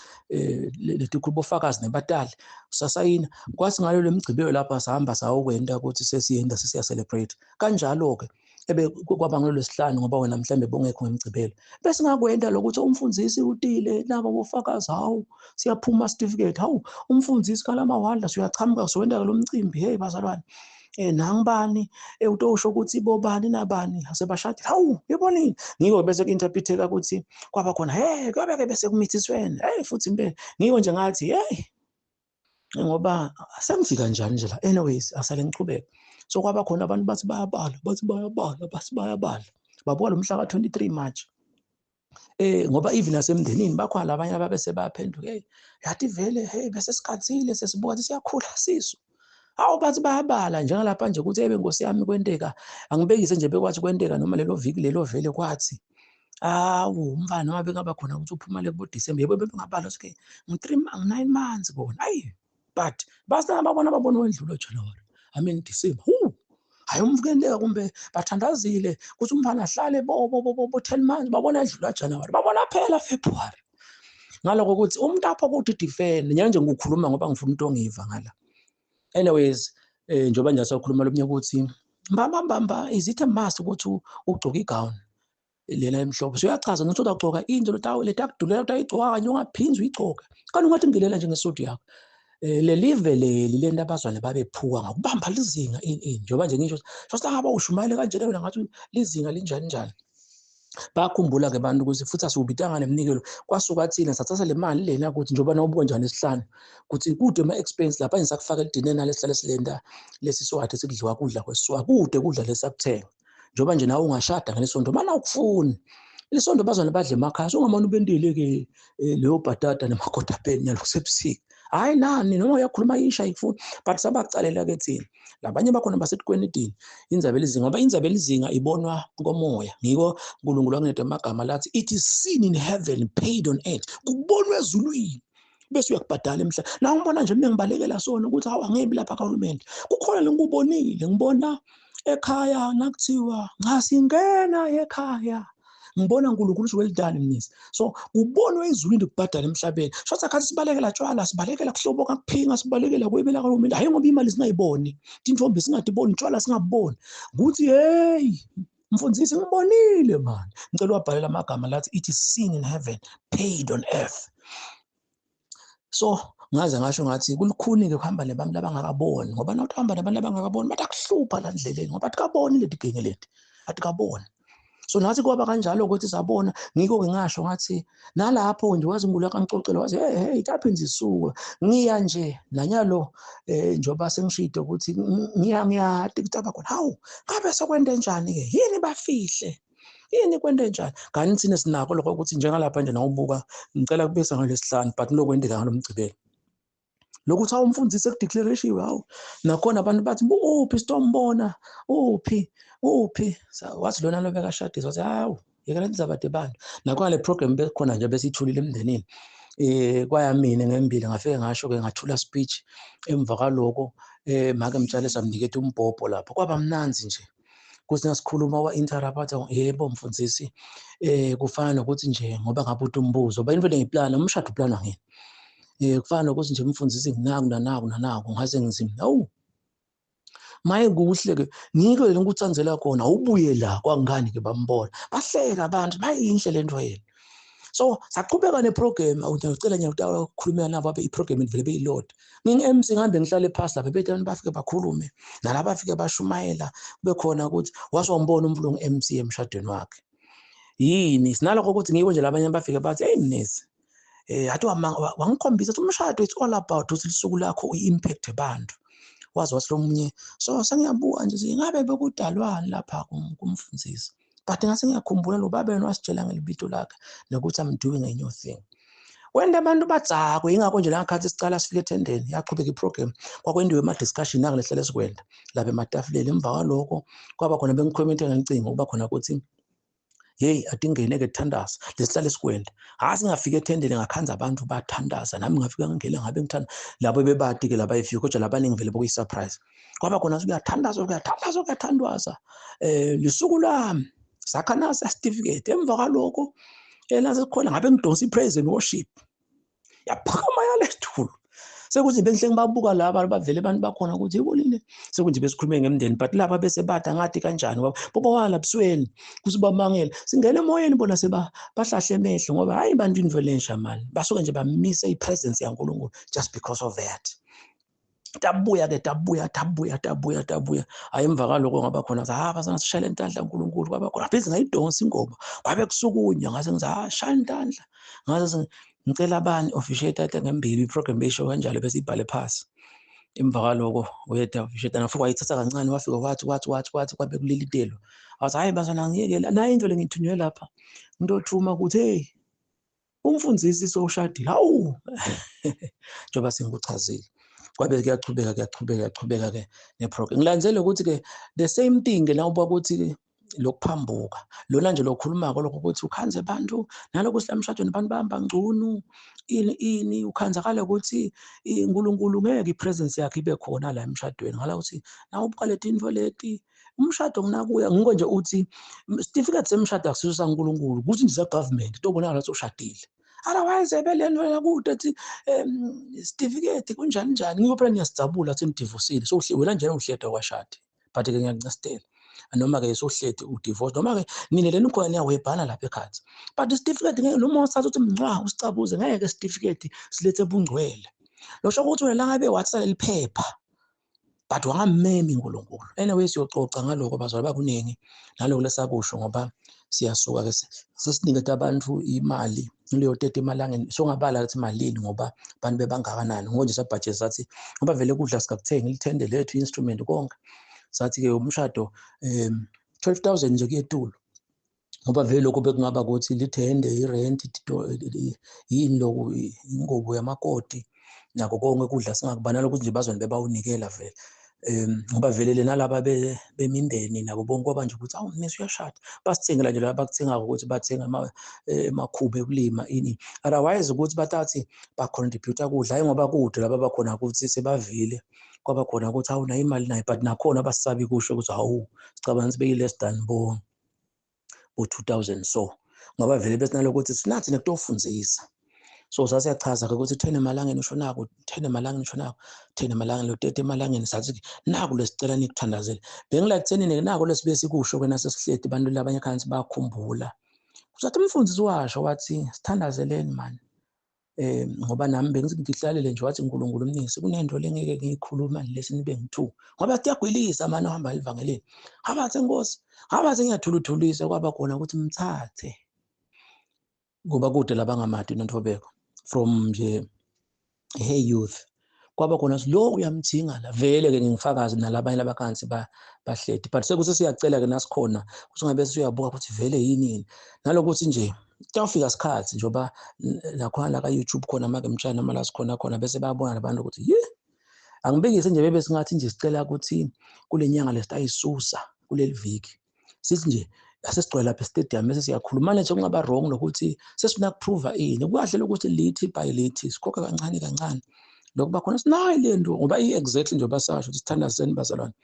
letikhulu bofakazi nebatali sasayina kwathi ngalo lemigcibelo lapha sahamba sayokwenda ukuthi sesiyenda sesiya celebrate kanjalo ke ebe kwaba ngolwesihlanu ngoba wena mhlambe bongekho ngemigcibelo bese ngakwenda lokuthi umfundisi utile nabo bofakazi hawu siyaphuma certificate hawu umfundisi kalamawandla siyachamuka siwenda lo mcimbi hey bazalwane nangibani utosho ukuthi bobani nabani asebashadile hawu yebonini ngiko bese kuinterpreteka ukuthi kwaba khona hey kwabe ke bese kumithisweni hey futhi impela ngiko nje ngathi hey ngoba sengifika njani nje la anyways asale ngichubeka. So kwaba khona abantu bathi bayabala bathi bayabala bathi bayabala babuka lo mhla ka 23 March ngoba even nasemndenini bakhona labanye ababese bayaphenduka hey yathi vele hey bese sikhathile sesibuka siyakhula siso. Awu bathi bayabala njengalapha nje ukuthi ebe Nkosi yami kwenteka angibekise nje bekwathi kwenteka noma lelo viki lelo vele kwathi awu umfana noma bekaba khona ukuthi uphuma le kubo December yebo bengabala ukuthi ngi3 9 months kona ayi but basa babona babona wendlula January I mean December. Hhayi umvukeleka kumbe bathandazile ukuthi umfana ahlale bo 10 months, babona edlula January, babona phela February. Ngaloko ukuthi umuntu apho kuthi defend nje ngikukhuluma ngoba ngifuna umuntu ongiva ngala. Anyways, njengoba nje sakhuluma lomnye ukuthi mbamba is it a must ukuthi ugcoke igown lena emhlophe? So uyachaza nokuthi uzagcoka into letakudulela ukuthi ayigcoka kanye ungaphindi uyigcoke, kanti ungathi ngilela nje ngesudi yakho. Le live leli lento abazwane babephuka ngakubamba lizinga ini njengoba nje ngisho sosangaba ushumayele kanjena wena ngathi lizinga linjani njani. Bakhumbula-ke abantu ukuthi futhi asiwubitanga neminikelo, kwasuka thina sathatha le mali lena ukuthi njengoba nawubuka njani esihlanu ukuthi kude ama-expense lapha ngisakufaka edineni nalesihlale silenda lesi swati sikudliwa kudla kwesiswati, kude kudla lesakuthenga. Njengoba nje nawe ungashada ngelesonto mana awukufuni lesonto bazwane badle emakhaya, sungamane ubentile-ke leyo bhatata nemakodapeni nyalo kusebusika. Hhayi nani noma uyakhuluma isha ayikufuni, but sabacalela-ke thina labanye bakhona basetikwenitini indzaba elizinga, ngoba indzaba elizinga ibonwa komoya. Ngiko uNkulunkulu wangineda amagama lathi it is seen in heaven paid on earth, kubonwa ezulwini bese uyakubhadala emhlabeni. Na ngibona nje mina ngibalekela sona ukuthi hawu angibi lapha kahulumende, kukhona lengikubonile, ngibona ekhaya nakuthiwa ngasingena ekhaya ngibona uNkulunkulu uthi well done mnisi. So kubonwa ezulwini kubhadala emhlabeni. So sakhathi sibalekela tshwala, sibalekela kuhloboka kuphinga, sibalekela kwebela kahulumende, hayi ngoba imali singayiboni, tintombi singatiboni, tshwala singaboni, ukuthi hey mfundisi ngibonile man, ngicela wabhalela amagama lathi it is seen in heaven paid on earth. So ngaze ngasho ngathi kulukhuni-ke ukuhamba nebantu labangakaboni, ngoba nawuthi uhamba nabantu labangakaboni bathi akuhlupha la ndleleni ngoba atikaboni leti genge leti, atikaboni. So nathi kwaba kanjalo ukuthi sabona, ngiko-ke ngasho ngathi nalapho nje wazi uNkulunkulu akangixoxela wathi hey hey itaphinzi isuka ngiya nje nanyalo njengoba sengishilo ukuthi ngiyati ukuthi abakhona, hawu ngabe sekwente njani-ke, yini bafihle yini kwente njani? Kanti thina sinako lokho ukuthi njengalapha nje nawubuka ngicela kubisa ngalesihlanu but lokwenteka ngalomgcibelo lokuthi awumfundisi ekudeclaration, hawu nakhona abantu bathi uphi sitombona uphi uphi, wathi lona lo bekashadiswa wathi hawu yekela indaba abantu. Nakhona le program bekhona nje besithulile emndenini, kwaya mina ngembili ngafike ngasho ke ngathula speech. Emva kwaloko make mtshale samniketa umbhobho lapho, kwaba mnanzi nje kuthi nasikhuluma wa interrupt yebo mfundisi kufana nokuthi nje ngoba ngabe umbuzo ba into lengiplana umshado uplana ngini, kufana nokuthi nje mfundisi nginaku nanaku nanaku ngase ngizimi hawu maye kuhle ke ngiko le ngikutsandzela khona ubuye la kwangani ke bambona bahleka abantu bayinhle lento yena. So saqhubeka neprogram, awucela nje ukukhulumela nabo abe iprogram ivele beyiload. Ngingi-MC ngihambe ngihlale phasi lapha bethi abantu bafike bakhulume nalaba bafike bashumayela, kube khona ukuthi wase wambona umuntu ongu-MC emshadweni wakhe yini. Sinalokho ukuthi ngiko nje labanye bafike bathi hey mnisi athi wangikhombisa ukuthi umshado it's all about ukuthi lisuku lakho uyi-impact abantu. Wazi wathi lomunye so sengiyabuka nje ngabe bekudalwani lapha kumfundisi, but ngase ngiyakhumbula lo baba yena wasitshela ngelibito lakhe nokuthi I'm doing a new thing. Wenda abantu badzakwe, ingakho nje langakhathi sicala sifike ethendeni yaqhubeka iprogram, kwakwendiwe ama-discussion nangalehlele sikwenda lapha ematafuleni. Emva kwalokho kwaba khona bengikhomenta ngecingo kuba khona ukuthi hey atingene-ke thandaza lesihlale sikwenda. Hhayi singafika ethendeni ngakhanza abantu bathandaza, nami ngafika ngingena ngabe ngithanda labo bebati-ke labayifika kodwa labaningi vele bekuyi-surprise. Kwaba khona kuyathandazwa kuyathandazwa kuyathandwaza lisuku lami sakha nasi certificate. Emva kwalokho nasikhona ngabe ngidonsa i-praise and worship yaphakama yalethulu, sekuthi bengihle ngibabuka laba bavele abantu bakhona ukuthi yibonile sekunje besikhulume ngemndeni, but laba bese bathi angathi kanjani bobawala busweni kuthi bamangele singena emoyeni bona seba bahlahle emehlo ngoba hayi bantu into lensha mani basuke nje bamise i-presence yaNkulunkulu just because of that. Tabuya ke tabuya tabuya tabuya tabuya, hayi emva kwaloko ngaba khona ha bazana sishayele intandla uNkulunkulu, kwaba khona pheze ngayidonsa ingoma kwabe kusukunya ngase ngithi ha shaya intandla ngase ngicela abani officiate ngembili iprogram besho kanjalo bese ibhale phasi. Emva kwaloko uyeda officiate nafika wayithatha kancane wafika wathi wathi wathi wathi kwabe kulilitelo wathi hayi bazana ngiyeke nayi into lengithunywe lapha ngiyothuma ukuthi hey umfundisi sowushadile hawu njengoba sengikuchazile. Kwabe kuyachubeka kuyachubeka kuyachubeka ke neprogram. Ngilandzele ukuthi ke the same thing ke nawuba ukuthi Lokuphambuka lona nje lokhulumako lokho ukuthi ukhanze abantu naloku silamshadweni abantu bahamba ngcunu ini ini, ukhanzakala ukuthi uNkulunkulu ngeke ipresence yakhe ibe khona la emshadweni. Ngala ukuthi nawe ubuka leti into leti umshado nginakuya ngiko nje uthi certificate semshado akusiso saNkulunkulu, kuthi nje government tobonakala ukuthi ushadile. Otherwise ebeleni wena kude ethi certificate kunjani njani, ngiko phela niyasijabula thi nidivosile, so wena njena uhleda kwashadi, but ke ngiyakuncestela noma ke sohledi udivorce noma ke nina leni khona niyawebhana lapha ekhathi, but isitifiketi ngeke noma usathatha uthi mncwa usicabuze, ngeke isitifiketi silethe bungcwele. Losho ukuthi wena langabe wathatha leli phepha but wangamemi uNkulunkulu. Anyway, siyoxoxa ngaloko bazalwane, bakuningi naloko lesakusho ngoba siyasuka ke sesiniketa abantu imali leyo tete emalangeni, songabala ukuthi malini ngoba abantu bebangakanani. Ngoba nje sabudget sathi ngoba vele kudla sikakuthengi, lithende lethu, instrument konke, sathi ke umshado 12,000 nje kuyetulu, ngoba vele lokho bekungaba ukuthi lithende, irent, yini lokhu, ingubo yamakoti nako konke kudla singakubana lokhu nje bazona bebawunikela vele. Ngoba vele lena laba bemindeni nabo bonke kwaba nje ukuthi awu mnisi uyashada, basithengela nje laba bakuthengako ukuthi bathenga amakhuba ekulima ini. Otherwise ukuthi batathi bacontribute kudla, hayi ngoba kude laba bakhona ukuthi sebavile, kwaba khona ukuthi awu nayo imali nayo, but nakhona abasabi kusho ukuthi hawu sicabanga sibe less than bo 2000 so, ngoba vele besinalokuthi sinathi nekutofundzisa. So sasiyachaza ke ukuthi 10 emalangeni usho naku, 10 emalangeni usho naku, 10 emalangeni lo 30 emalangeni, sathi naku lesicela nikuthandazele. Bengila kutheni nako lesibe sikusho wena sesihledi abantu labanye khansi bakhumbula. Kusathi umfundisi washo wathi sithandazeleni man. Ngoba nami bengithi ngihlalele nje, wathi uNkulunkulu umnisi kunento lengeke ngiyikhuluma lesi nibe ngithu, ngoba siyagwilisa manje uhamba evangelini. Ngabathe Nkosi, ngabathe ngiyathuluthulisa, kwaba khona ukuthi mthathe ngoba kude labangamadi noNtobeko from nje hey youth, kwaba khona lo uyamthinga la vele ke ngingifakazi nalabanye labakansi bahledi, but sekuthi siyacela ke nasikhona ukuthi ngabe siyabuka ukuthi vele yini yini nalokuthi nje kuyafika isikhathi njengoba nakhona la ka YouTube khona make mtshana noma la sikhona khona bese bayabona labantu ukuthi yi angibekise nje bebe singathi nje sicela ukuthi kule nyanga lesitayisusa kuleli viki sithi nje asesigcwele lapha estadium bese siyakhuluma nje kungaba wrong nokuthi sesifuna kuprove ini kukahle lokuthi lithi by lithi sikhokha kancane kancane lokuba khona sinayo le nto ngoba i-exactly njengoba sasho ukuthi sithandazeni bazalwane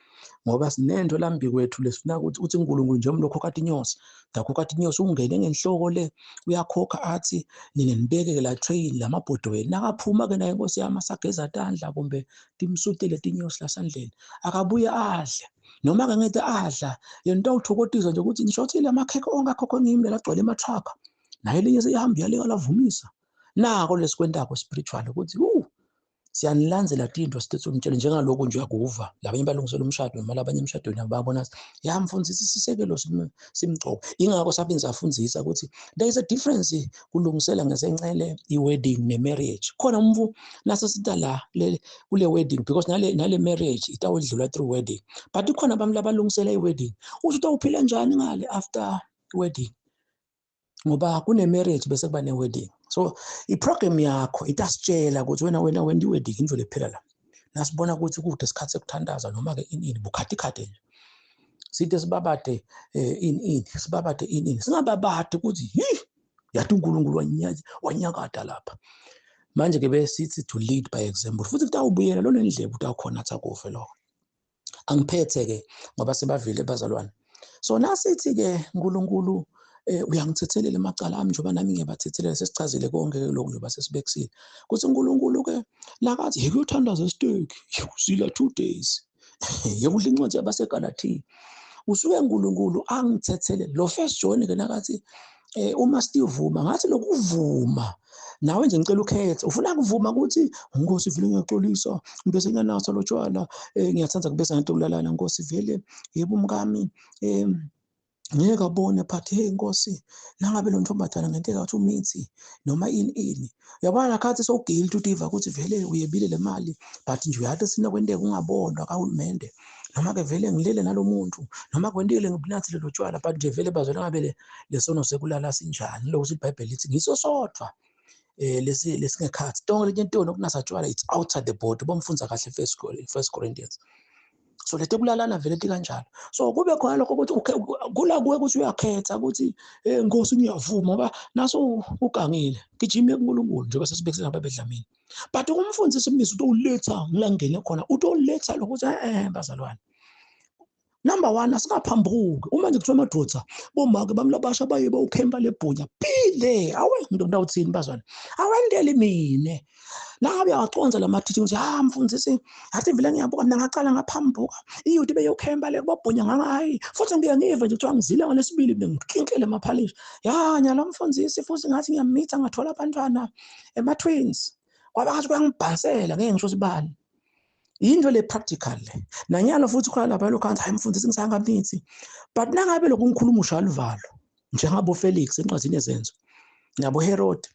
ngoba sinento lambi kwethu lesifuna ukuthi uthi uNkulunkulu nje umlokho kade inyosi ndakho kade inyosi ungene ngenhloko le uyakhokha athi nina nibeke la train lamabhodweni nakaphuma ke naye inkosi yami asageza tandla kumbe timsutele tinyosi lasandleni akabuye adle noma ke ngeke adla yena into awuthokotisa nje ukuthi nishothile amakhekhe onke akhokho ngimi lagcwele ematruck naye elinye seyihamba iyaleka lavumisa nako lesikwentako spiritual ukuthi siyanilandzela tinto sithethe umtshele njengaloku nje uyakuva labanye balungisela umshado noma labanye emshadweni ababona yamfundisa isisekelo simgcobo. Ingakho saphinde safundisa ukuthi there is a difference kulungisela ngesencele i-wedding ne-marriage. Khona umvu nasesita la kule wedding because nale marriage itawudlula through wedding, but ikhona abantu labalungisela i-wedding uthi utawuphila njani ngale after wedding, ngoba kune marriage bese kuba ne wedding. So i-program yakho itasitshela ukuthi wena wena wena i-wedding indlela ephela la nasibona ukuthi kude isikhathi sekuthandaza noma ke ini ini bukhati khati nje sithe sibabade ini ini sibabade ini ini singababade ukuthi hi yathi uNkulunkulu wanyakada lapha. Manje ke besithi to lead by example futhi kutawubuyela lo nendlebe utawukhona athi akuve lokho. Angiphethe ke ngoba sebavile bazalwane. So nasithi ke uNkulunkulu uyangithethelela emacala ami njengoba nami ngiyabathethelela, sesichazile konke ke lokhu njengoba sesibekisile ukuthi uNkulunkulu ke lakathi yekuyothandaza esiteki yekuzila 2 days yekudla incwadi yabaseGalathiya usuke uNkulunkulu angithethelele. Lo first John ke nakathi uma sivuma ngathi lokuvuma nawe nje ngicela ukhethe ufuna ukuvuma ukuthi Nkosi vele ngiyaxolisa ngibese ngiyanatha lo tshwala ngiyathanda kubese ngento kulalana Nkosi vele yebo umkami ngeke abone but hey Nkosi nangabe lo ntombazana ngenteka ukuthi umithi noma ini ini uyabona khathi so guilt utiva ukuthi vele uyebile le mali but nje uyathi sina kwenteka ungabonwa kahulumende noma ke vele ngilele nalomuntu noma kwentile ngibinathile lo tshwala but nje vele bazona ngabe lesono sekulala sinjani lokho iBhayibheli lithi ngiso sodwa lesi lesingekhathi tonke lenye into nokunasa tshwala it's outside the board bomfunza kahle First Corinthians. So leti kulalana vele kanjalo. So kube khona lokho ukuthi kula kuwe ukuthi uyakhetha ukuthi Nkosi ngiyavuma, ngoba naso ugangile, gijima kuNkulunkulu njengoba sesibekise ngababedlamini. But ukumfundisa imizwa utoletha ngila ngene khona, utoletha lokho ukuthi bazalwane. Number 1, asingaphambuki. Uma nje kuthiwa amadoda bomake bami labasha baye bawukhempa lebhunya, phile awe ngithi uthini bazalwane, awendele mina. Nangabe uyawaconza la mathithi ukuthi ha mfundisi, athi vele ngiyabuka mina ngacala ngaphambuka, iyuthi beyokhempa le kubabhunya ngangayi, futhi ngiye ngive nje kuthiwa ngizile ngalesibili mina ngikhinkele emaphalishi. Ya nyalo mfundisi, futhi ngathi ngiyamitha ngathola abantwana ema-twins, kwaba ngathi kuyangibhansela, ngeke ngisho sibani. Yinto le practical le. Nanyalo futhi khona lapha lokho hayi mfundisi ngisangamithi. But nangabe lokhu ngikhuluma usha luvalo njengabo Felix encwadini yezenzo nabo Herod,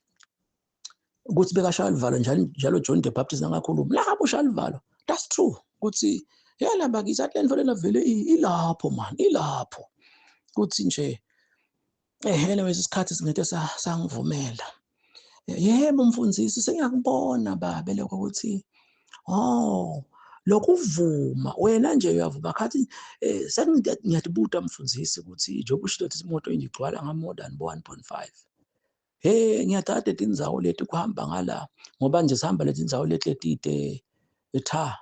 ukuthi bekashaya luvalo njalo njalo John the Baptist angakhuluma lapho ushaya luvalo. That's true ukuthi yena bakithi athi lento lena vele ilapho man, ilapho kuthi nje ehele isikhathi singeke sangivumela. Yebo mfundisi, sengiyakubona babe lokho ukuthi oh lokuvuma wena nje uyavuma khathi sengiyatibuta mfundisi ukuthi njengoba usho ukuthi imoto ingigcwala nga more than 1.5. Hey ngiyathatha tindzawo leti kuhamba ngala ngoba nje sihamba leti ndzawo leti letide etha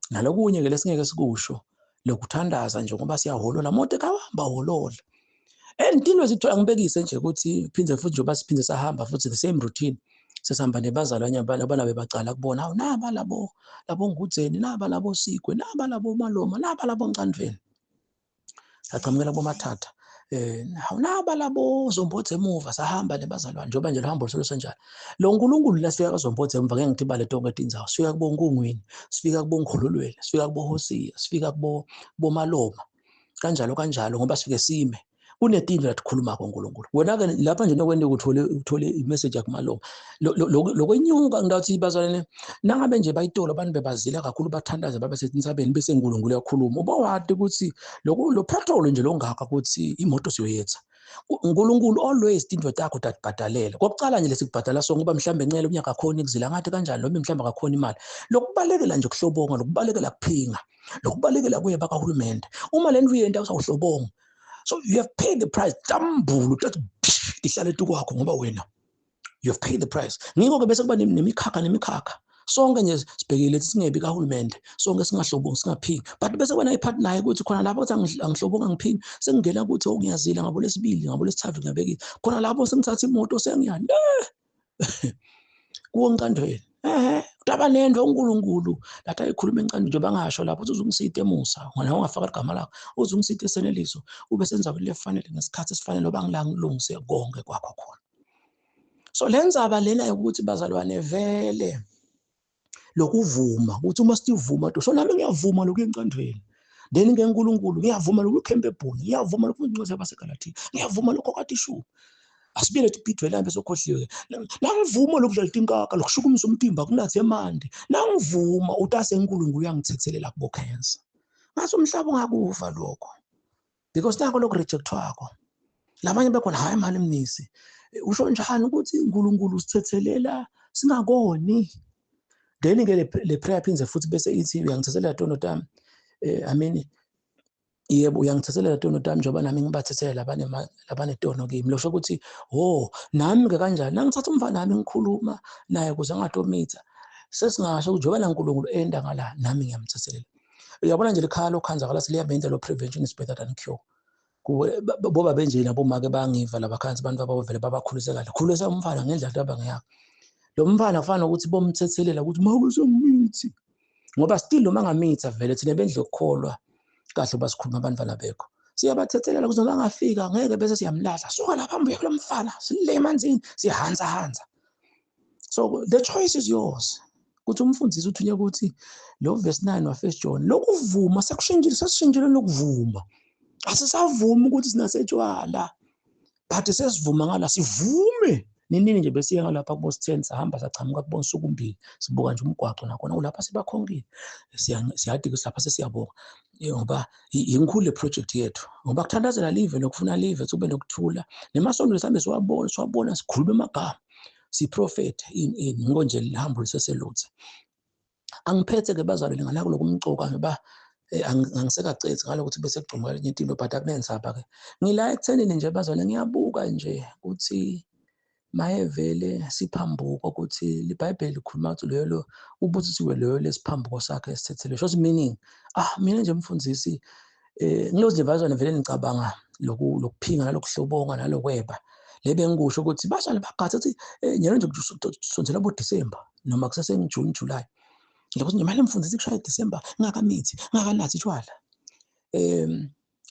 nalokunye ke lesingeke sikusho lokuthandaza nje ngoba siyaholola moto ekahamba holola. And into ezithola ngibekise nje ukuthi phindze futhi njengoba siphindze sahamba futhi the same routine sesihamba nebazalwane abana bebacala kubona awu naba labo labo Ngudzeni, naba labo Sigwe, naba labo Maloma, naba labo Ncandveni, saqhamukela bomathatha naba labo Zombodze emuva, sahamba nebazalwane njengoba nje luhambo lusenjalo. Lo nkulunkulu la sifika kaZombodze emuva, ngeke ngithi bale tonke tindzawo, sifika kubo Nkungwini, sifika kubo Ngkhululweni, sifika kubo Hosiya, sifika kubo Bomaloma, kanjalo kanjalo, ngoba sifike sime kunetindlu latikhulumako uNkulunkulu. Wena ke lapha nje nokwente uthole imessage yakumaloma lokwenyuka ngitawuthi bazalwane nangabe nje bayitolo abantu bebazila kakhulu bathandaza babe setintsabeni bese uNkulunkulu uyakhuluma, uba wati ukuthi lo petrol nje longaka ukuthi imoto siyoyetha. uNkulunkulu always tindlu takho tatibhadalela. Kokucala nje lesikubhadala sonke ngoba mhlambe ncele unyaka khona ikuzila ngathi kanjani noma mhlambe akakhona imali. Lokubalekela nje kuhlobonga, lokubalekela kuphinga, lokubalekela kuye bakahulumende. Uma le nto uyenta usawuhlobonga. So you have paid the price. Tambulu that ihlale tukwakho ngoba wena you have paid the price. Ngikho ke bese kuba nemikhakha nemikhakha. Sonke nje sibhekile singebi kahulumende, sonke singahlobongi singaphingi. But bese kuba nayiphathi naye ukuthi khona lapho uthi angihlobonga ngiphingi, sengingena ukuthi ongiyazila ngabo lesibili, ngabo lesithathu ngiyabekile. Khona lapho sengithatha imoto sengiyale kuwo Ncandweni. Kutaba nento uNkulunkulu lathi ayikhuluma eNcandweni nje bangasho lapho uthi uzungisite Musa, wena ungafaka igama lakho, uzungisite Seneliso, ube senzaweni lefanele ngesikhathi esifanele oba ngila ngilungise konke kwakho khona. So lenzaba lena yokuthi bazalwane vele lokuvuma ukuthi uma sivuma so nami ngiyavuma lokhu eNcandweni, then ke uNkulunkulu ngiyavuma lokhu ekhempe ebhuni, ngiyavuma lokhu incwadi yabaseGalatia, ngiyavuma lokho kade ishu asibile ibhidwe lambe sokhohliwe, nangivuma lokudlala tinkaka lokushukumisa umtimba kunathe emanti, nangivuma utase uNkulunkulu uyangithethelela kubo cancer. Ngathi umhlaba ungakuva lokho because nako lokhu rejectwako. Labanye bekhona hayi mani mnisi, usho njani ukuthi uNkulunkulu usithethelela singakoni? Then ke le prayer phinze futhi bese ithi uyangithethelela tono tami, I mean yebo uyangithethelela tono tami njengoba nami ngibathethelela labanetono kimi. Losho ukuthi oh nami ke kanjani nangithatha umfana nami ngikhuluma naye ukuze angatomitha, sesingasho ukuthi njengoba naNkulunkulu enda ngala nami ngiyamthethelela. Uyabona nje likhaya lokhanza kala siliyamenza lo prevention is better than cure. Boba benje nabomake bangiva labakhansi abantu abavele babakhulise kahle, khulisa umfana ngendlela abangeyakho. Lo mfana kufana nokuthi bomthethelela ukuthi mawuse ngimithi, ngoba still noma ngamitha vele thina bendle ukukholwa kahle basikhuluma abantwana bekho siyabathethelela ukuthi noma angafika ngeke bese siyamlahla, suka lapha mbuye kulo mfana sile emanzini sihanza hanza. So the choice is yours. Kuthi umfundisi uthunywe ukuthi lo verse 9 wa 1 John lokuvuma sekushintshile, sesishintshile lokuvuma. Asisavumi ukuthi sinasetshwala, but sesivuma ngala sivume. Ninini nje besiye ngalapha kubo 10 sahamba sachamuka kubo Nsukumbili, sibuka nje umgwaqo nakhona ulapha sibakhonkile. Siyadi ukuthi lapha sesiyabonga ngoba inkulu le project yethu, ngoba kuthandazela live nokufuna live kube nokuthula nemasonto sihambe siwabona, siwabona sikhulume amagama siprofete in ngo nje lihambo liseseluthe. Angiphethe ke bazalwane ngalako lokumcoka ngoba Angisekacethi ngalokuthi bese kugcuma elinye into, but akunenzaba ke. Ngila ekuthenini nje bazalwane, ngiyabuka nje ukuthi mayevele siphambuko, ukuthi iBhayibheli likhuluma ukuthi loyo lo ubusisiwe loyo lesiphambuko sakhe esithethelwe. Shothi meaning, mina nje mfundisi, ngilozi nje bazalwane vele ngicabanga lokuphinga nalokuhlobonga nalokweba. Le bengikusho ukuthi bazalwane bagathe ukuthi nyalo nje kusondzela bo December noma kusese June, July. Ngilokuthi nje manje mfundisi kushaya December ngakamithi, ngakanathi tshwala.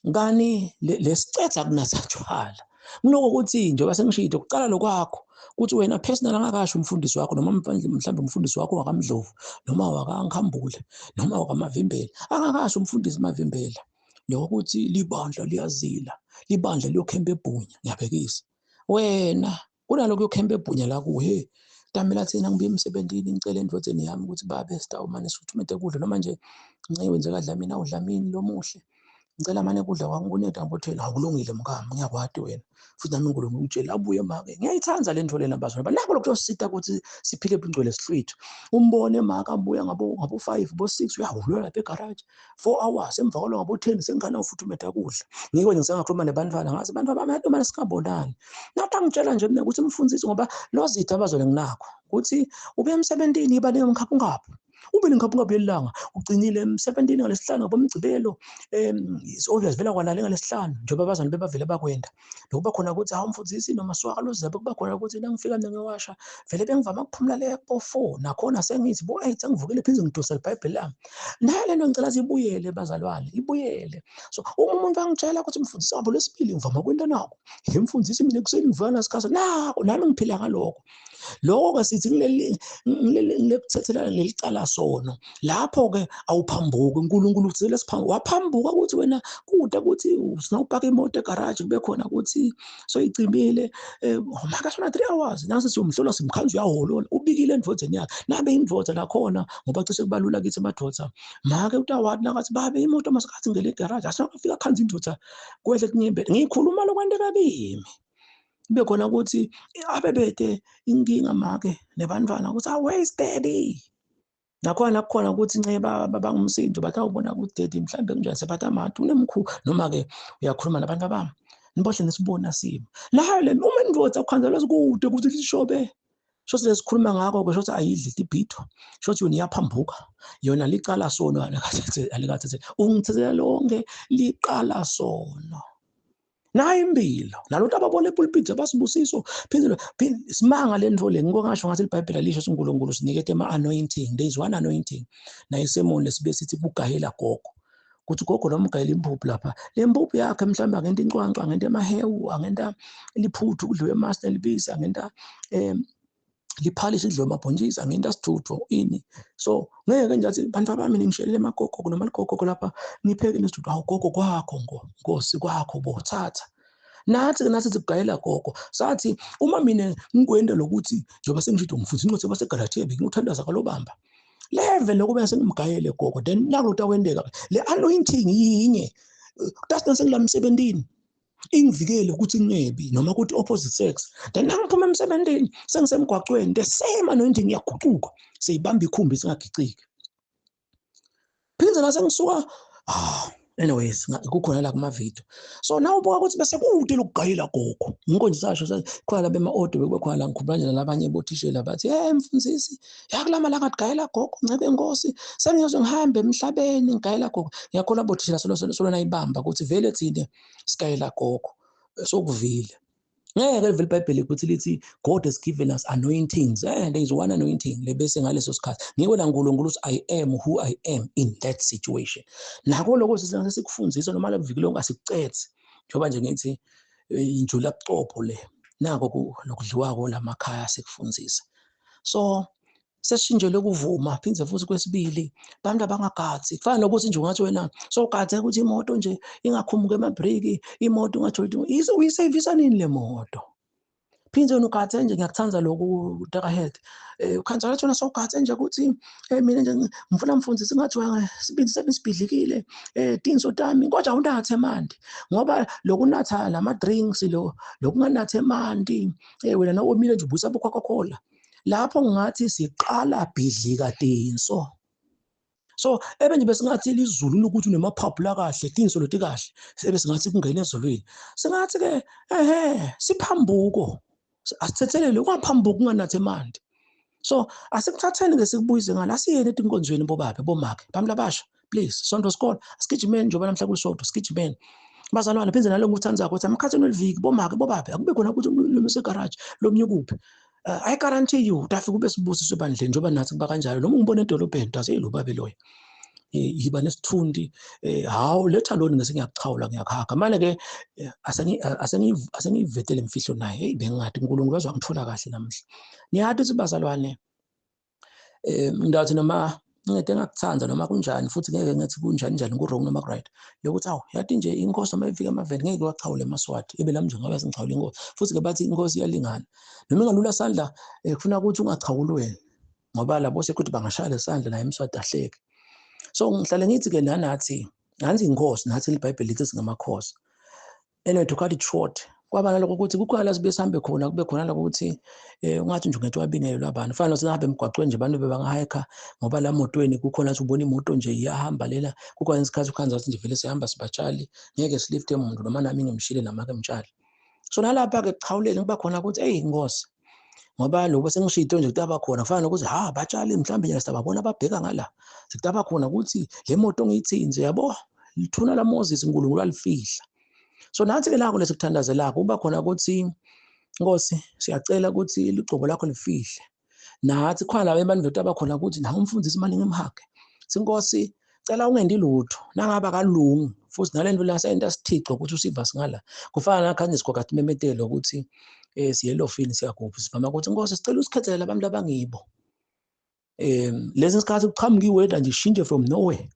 Ngani lesicetha kunatha tshwala. Ngiloko ukuthi njengoba sengishilo kuqala lokwakho ukuthi wena personal angakasho umfundisi wakho noma mhlawumbe umfundisi wakho wakaMdlovu noma wakaNkhambule noma wakaMavimbela, angakasho umfundisi Mavimbela lokuthi libandla liyazila, libandla liyokhemba ebhunya. Ngiyabhekisa wena kunalokho yokhemba ebhunya la kuwe. Hey, tamela thina ngibuye emsebenzini ngicela endodeni yami ukuthi babe sitawumane sifuthumethe kudla noma nje nce wenzeka Dlamini, awudlamini lomuhle, ngicela mane kudla kwami kuneda ngibothe akulungile mkami, ngiyakwati wena futhi nami uNkulunkulu ungitshela abuye make. Ngiyayithanda le nto lena bazalwane, nako lokho kuyosita ukuthi siphile ebungcwele sihlwithe. Umbone make abuya ngabo 5 bo 6 uyahulula lapha egarage 4 hours, emva kwaloko ngabo 10 sengana ufuthumeta kudla. Ngiko nje ngisengakhuluma nebantwana ngathi bantwana bami noma singabonani, nathi angitshela nje mina ukuthi umfundisi ngoba lozitha abazalwane nginakho ukuthi ube emsebenzini iba nemkhaphunkaphu, ube nenkhaphunkaphu yelanga ugcinile emsebenzini ngalesihlanu ngabomgcibelo, it's obvious vela kwalale ngalesihlanu njengoba abazalwane bebavele bakwenda. Lokuba khona ukuthi hawu mfundisi noma swaka lozabe kuba khona ukuthi nangifika mina ngewasha vele bengivama ukuphumula le bo 4, nakhona sengithi bo 8 sengivukile phinde ngidose iBhayibheli lami. Nayo le nto ngicela sibuyele bazalwane, ibuyele. So uma umuntu angitshela ukuthi mfundisi wabo lesibili ngivama kwenta nako, ngimfundisi mina ekuseni ngivuka nasikhathi nako nami ngiphila ngaloko. Lokho ke sithi kuleli ngilekuthethela leli cala sono. Lapho ke awuphambuki, uNkulunkulu uthethela siphambuka. Waphambuka ukuthi wena kude ukuthi usinawupaka imoto egarage kube khona ukuthi soyicimile, maka sona 3 hours nasi siyomhlola simkhanza uyaholola ubikile endvodzeni yakhe. Nabe indvodza lakhona ngoba cishe kubalula kithi emadvodza, make utawati nakathi babe imoto masikathi ngele egarage asinakufika khanza indvodza kwehle kunyembele. Ngikhuluma lokwenteka kimi. Kube khona ukuthi abebede inkinga make nebantwana ukuthi away steady. Nakhona kukhona ukuthi nceba bangumsindo bathi awubona ukuthi daddy mhlambe kunjani sebatha amatu unemkhu noma ke uyakhuluma nabantu abami nibohle nisibona simo. Nayo le uma indvodza ukhanzelwa sikude ukuthi lishobe. Shothi lesikhuluma ngakho ke shothi ayidli ibhitho, shothi yona iyaphambuka, yona licala sono alikathethe ungithethela lonke liqala sono. Nayo impilo nalokho ababona epulpit abasibusiso phinde simanga le nto le. Ngiko ngasho ngathi iBhayibheli alisho uNkulunkulu sinikete ama anointing. There is one anointing nayo isemoni lesibe sithi kugayela gogo, kuthi gogo noma ugayela impuphu lapha, le mpuphu yakhe mhlawumbe angenta incwancwa, angenta emahewu, angenta liphuthu kudliwe emasi nelibisi, angenta liphalishi idliwe amabhontshisi, angenta sithutho ini. So ngeke nje athi bantu abami ningishelele emagogo noma ligogo lapha ngipheke nesithutho. Awu gogo kwakho nkosi kwakho bo thatha. Nathi ke nathi sigayela gogo sathi uma mina ngikwenda lokuthi njengoba sengishilo ngifundisa incwadi yabaseGalathiya bengiyothandaza kalobamba level lokube sengimgayele gogo, then nakulo tawendeka le anointing yinye that's sengilamsebentini ingivikele ukuthi ngingebi noma ukuthi opposite sex. Then nangiphuma emsebentini sengisemgwaqweni the same anointing iyaguquka seyibamba ikhumbi singagiciki. Phinde la sengisuka anyways kukhona la kuma video. So now ubuka ukuthi bese kude lokugayela gogo. Ngikho nje sasho khona la bema audio bekube khona la ngikhuluma nje nalabanye bothishela bathi hey mfundisi yakulama la ngadgayela gogo ncebe inkosi sengiyozwe ngihambe emhlabeni ngigayela gogo. Ngiyakholwa bothishela solo nayibamba ukuthi vele thina sigayela gogo sokuvile. Ngeke vele iBhayibheli ukuthi lithi God has given us anointings. There is one anointing lebese ngaleso sikhathi. Ngiko la uNkulunkulu uthi I am who I am in that situation. Nako lokho sikufundisa noma lokuviki lonke asikucethe. Njengoba nje ngithi injula bucopho le. Nako lokudliwako lamakhaya sikufundisa. So sesishintshelwe ukuvuma phinde futhi kwesibili abantu abangagadzi kufana nokuthi nje ungathi wena sogadze ukuthi imoto nje ingakhumuka emabreki, imoto ungatholi ukuthi uyisevisa nini le moto. Phinde wena ugadze nje, ngiyakuthanda lokhu Dr. Head, ukhanza lathi wena sogadze nje ukuthi mina nje ngifuna mfundisi ngathi wena sibindi sami sibhidlikile, tinso tami kodwa awunathe mandi ngoba lokunatha lama drinks lo lokunganathe mandi, wena nawomile nje ubusa bo Coca-Cola. Lapho ngathi siqala bhidlika tinso. So ebe nje besingathi lizulu lokuthi unemaphaphu la kahle, tinsolo tikahle, sebe singathi kungena ezulwini. Singathi ke ehe siphambuko. Asithethelele ungaphambuki unganathi emanti. So asikuthatheni ke sikubuyise ngala, asiyeni etinkonzweni bobabe bomake bami labasha, please, sonto sikole asigijimeni njengoba namhla kulisonto, sigijimeni bazalwane. Phinde nalo ngikuthandzako ukuthi amakhatheni weliviki bomake bobabe akube khona ukuthi lo usegaraji lomnye ukuphi. I guarantee you utafika ube sibusiso ebandleni njengoba nathi kuba kanjalo. Noma ungibona edolobheni utathi hey lo babe loya, yiba nesithundi, hawu letha loni ngese ngiyakuchawula ngiyakuhaga. Manje ke asengiyivetele imfihlo naye, hey bengingathi uNkulunkulu wazwangithola kahle namhla. Niyathi ukuthi bazalwane, ngidathi noma ngeke ngakuthanda noma kunjani, futhi ngeke ngithi kunjani njani, ku-wrong noma ku-right, yokuthi awu yathi nje inkosi noma ifika emaveni ngeke wachawule emaswati, ebe nami nje ngabe sengichawula inkosi. Futhi-ke bathi inkosi iyalingana, noma ingalula sandla, kufuna ukuthi ungachawuli wena, ngoba labo sekuthi bangashaya lesandla naye emswati ahleke. So ngihlale ngithi-ke nanathi nansi inkosi, nathi iBhayibheli lithi singamakhosi. Anyway, to cut it short, kwaba naloko ukuthi kukhona la sibuye sihambe khona, kube khona lokho ukuthi ungathi nje ungathi wabingelelwa abantu, fana sihambe emgwaqweni nje abantu bebangahayikha ngoba la motweni kukhona ukuthi ubona imoto nje iyahamba lela, kukhona isikhathi ukhanza ukuthi nje vele sihamba sibatshali, ngeke silifte umuntu noma nami ngimshile nama ke mtshali. So nalapha ke kuchawuleni kuba khona ukuthi hey inkosi, ngoba lokho sengishito nje kutaba khona kufana nokuthi ha batshali mhlawumbe nje sibabona ababheka ngala, sikutaba khona ukuthi le moto ngiyithinze yabo, lithuna la Moses uNkulunkulu alifihla. So nathi ke lako lesikuthandazelako kuba khona ukuthi Nkosi siyacela ukuthi ligcobo lakho lifihle. Nathi khona laba abantu bethu abakhona ukuthi nawe umfundisi manje ngimhage. Sinkosi cela ungendi lutho nangabe akalungi, futhi nalento la senta sithixo ukuthi usiva singala. Kufana nakhanye sigoga simemetelo ukuthi siye elofini siyakuphi, sivama ukuthi Nkosi sicela usikhethele labantu abangibo. Lezi sikhathi kuqhamuka iweather nje ishintshe from nowhere.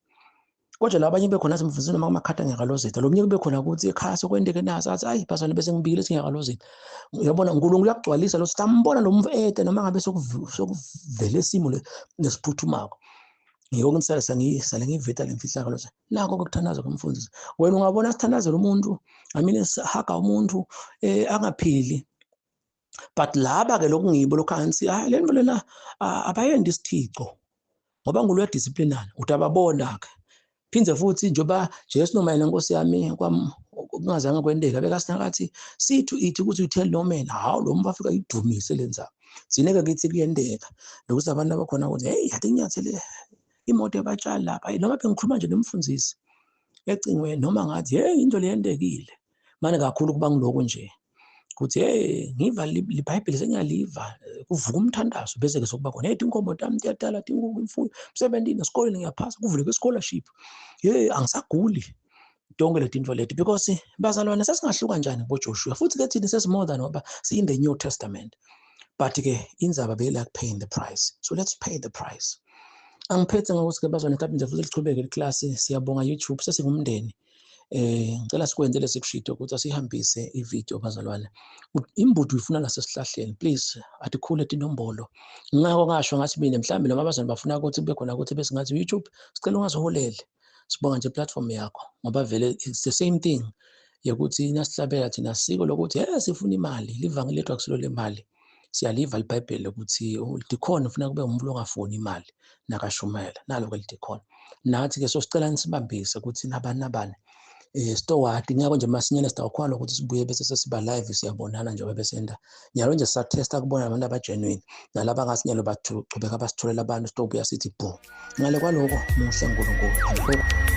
Kodwa labanye bekhona simfundisa noma kumakhata ngiyakalozita, lo munye kube khona ukuthi ekhaya sokwenteke naso athi ayi bazalwane bese ngibikile singiyakalozita. Uyabona uNkulunkulu uyakugcwalisa lo sitambona lo mfete noma ngabe sokuvele isimo nesiphuthumako. Ngiyoko ngisale sengisale ngiveta le mfihlakalo nje. Nakho ukuthandaza komfundisi. Wena ungabona sithandazela umuntu, I mean sihaga umuntu angaphili. But laba ke lokungibo lokhansi hayi le nto lena abayendi isithixo ngoba ngulo disciplinary utababona ke. Phinde futhi njengoba Jesu noma yena Nkosi yami kungazange kwenteka bekasinakathi sithu ithi ukuthi you tell no man, hawu lo muntu afika idumise lenza. Sineke kithi kuyenteka lokuthi abantu abakhona ukuthi hey yathi nginyathele imoto yabatshali lapha, noma bengikhuluma nje nomfundisi ecingweni noma ngathi hey into leyentekile. Manje kakhulu kuba ngiloko nje ukuthi hey ngiva iBhayibheli sengiyaliva, kuvuka umthandazo bese ke sokuba khona hey tinkomo tami tiyatala tinkukhu imfuyo emsebenzini esikoleni ngiyaphasa kuvuleke scholarship, hey angisaguli tonke le tinto leti. Because bazalwane sesingahluka kanjani kuboJoshua, futhi ke thina sesi more than ngoba si in the New Testament, but ke indzaba be like paying the price, so let's pay the price. Angiphethe ngokuthi ke bazalwane mhlawumbe nje futhi lichubeke iclass. Siyabonga YouTube, sesingumndeni. Ngicela sikwenze lesikushito ukuthi asihambise ivideo bazalwane. Imbudu uyifuna lasesihlahleni, please atikhule tinombolo. Ngako ngasho ngathi mina mhlawumbe noma abazalwane bafuna ukuthi kube khona ukuthi bese ngathi YouTube sicela ungaziholele, sibonga nje platform yakho ngoba vele it's the same thing yokuthi nasihlabela thina siko lokuthi hey sifuna imali, livangeli lethu akusilo lemali. Siyaliva iBhayibheli ukuthi udikhona ufuna kube umuntu ongafuni imali nakashumayela, nalo ke lidikhona. Nathi ke sosicela nisibambise ukuthi nabani nabani sitowadi ngiyabo nje masinyane sitawukhona ukuthi sibuye bese sesiba live siyabonana njengoba besenda nyalo nje sisatesta kubona abantu abagenuine nalaba ngasinyalo bathu chubeka basitholela abantu sitobuya sithi bo ngale kwaloko muhle uNkulunkulu.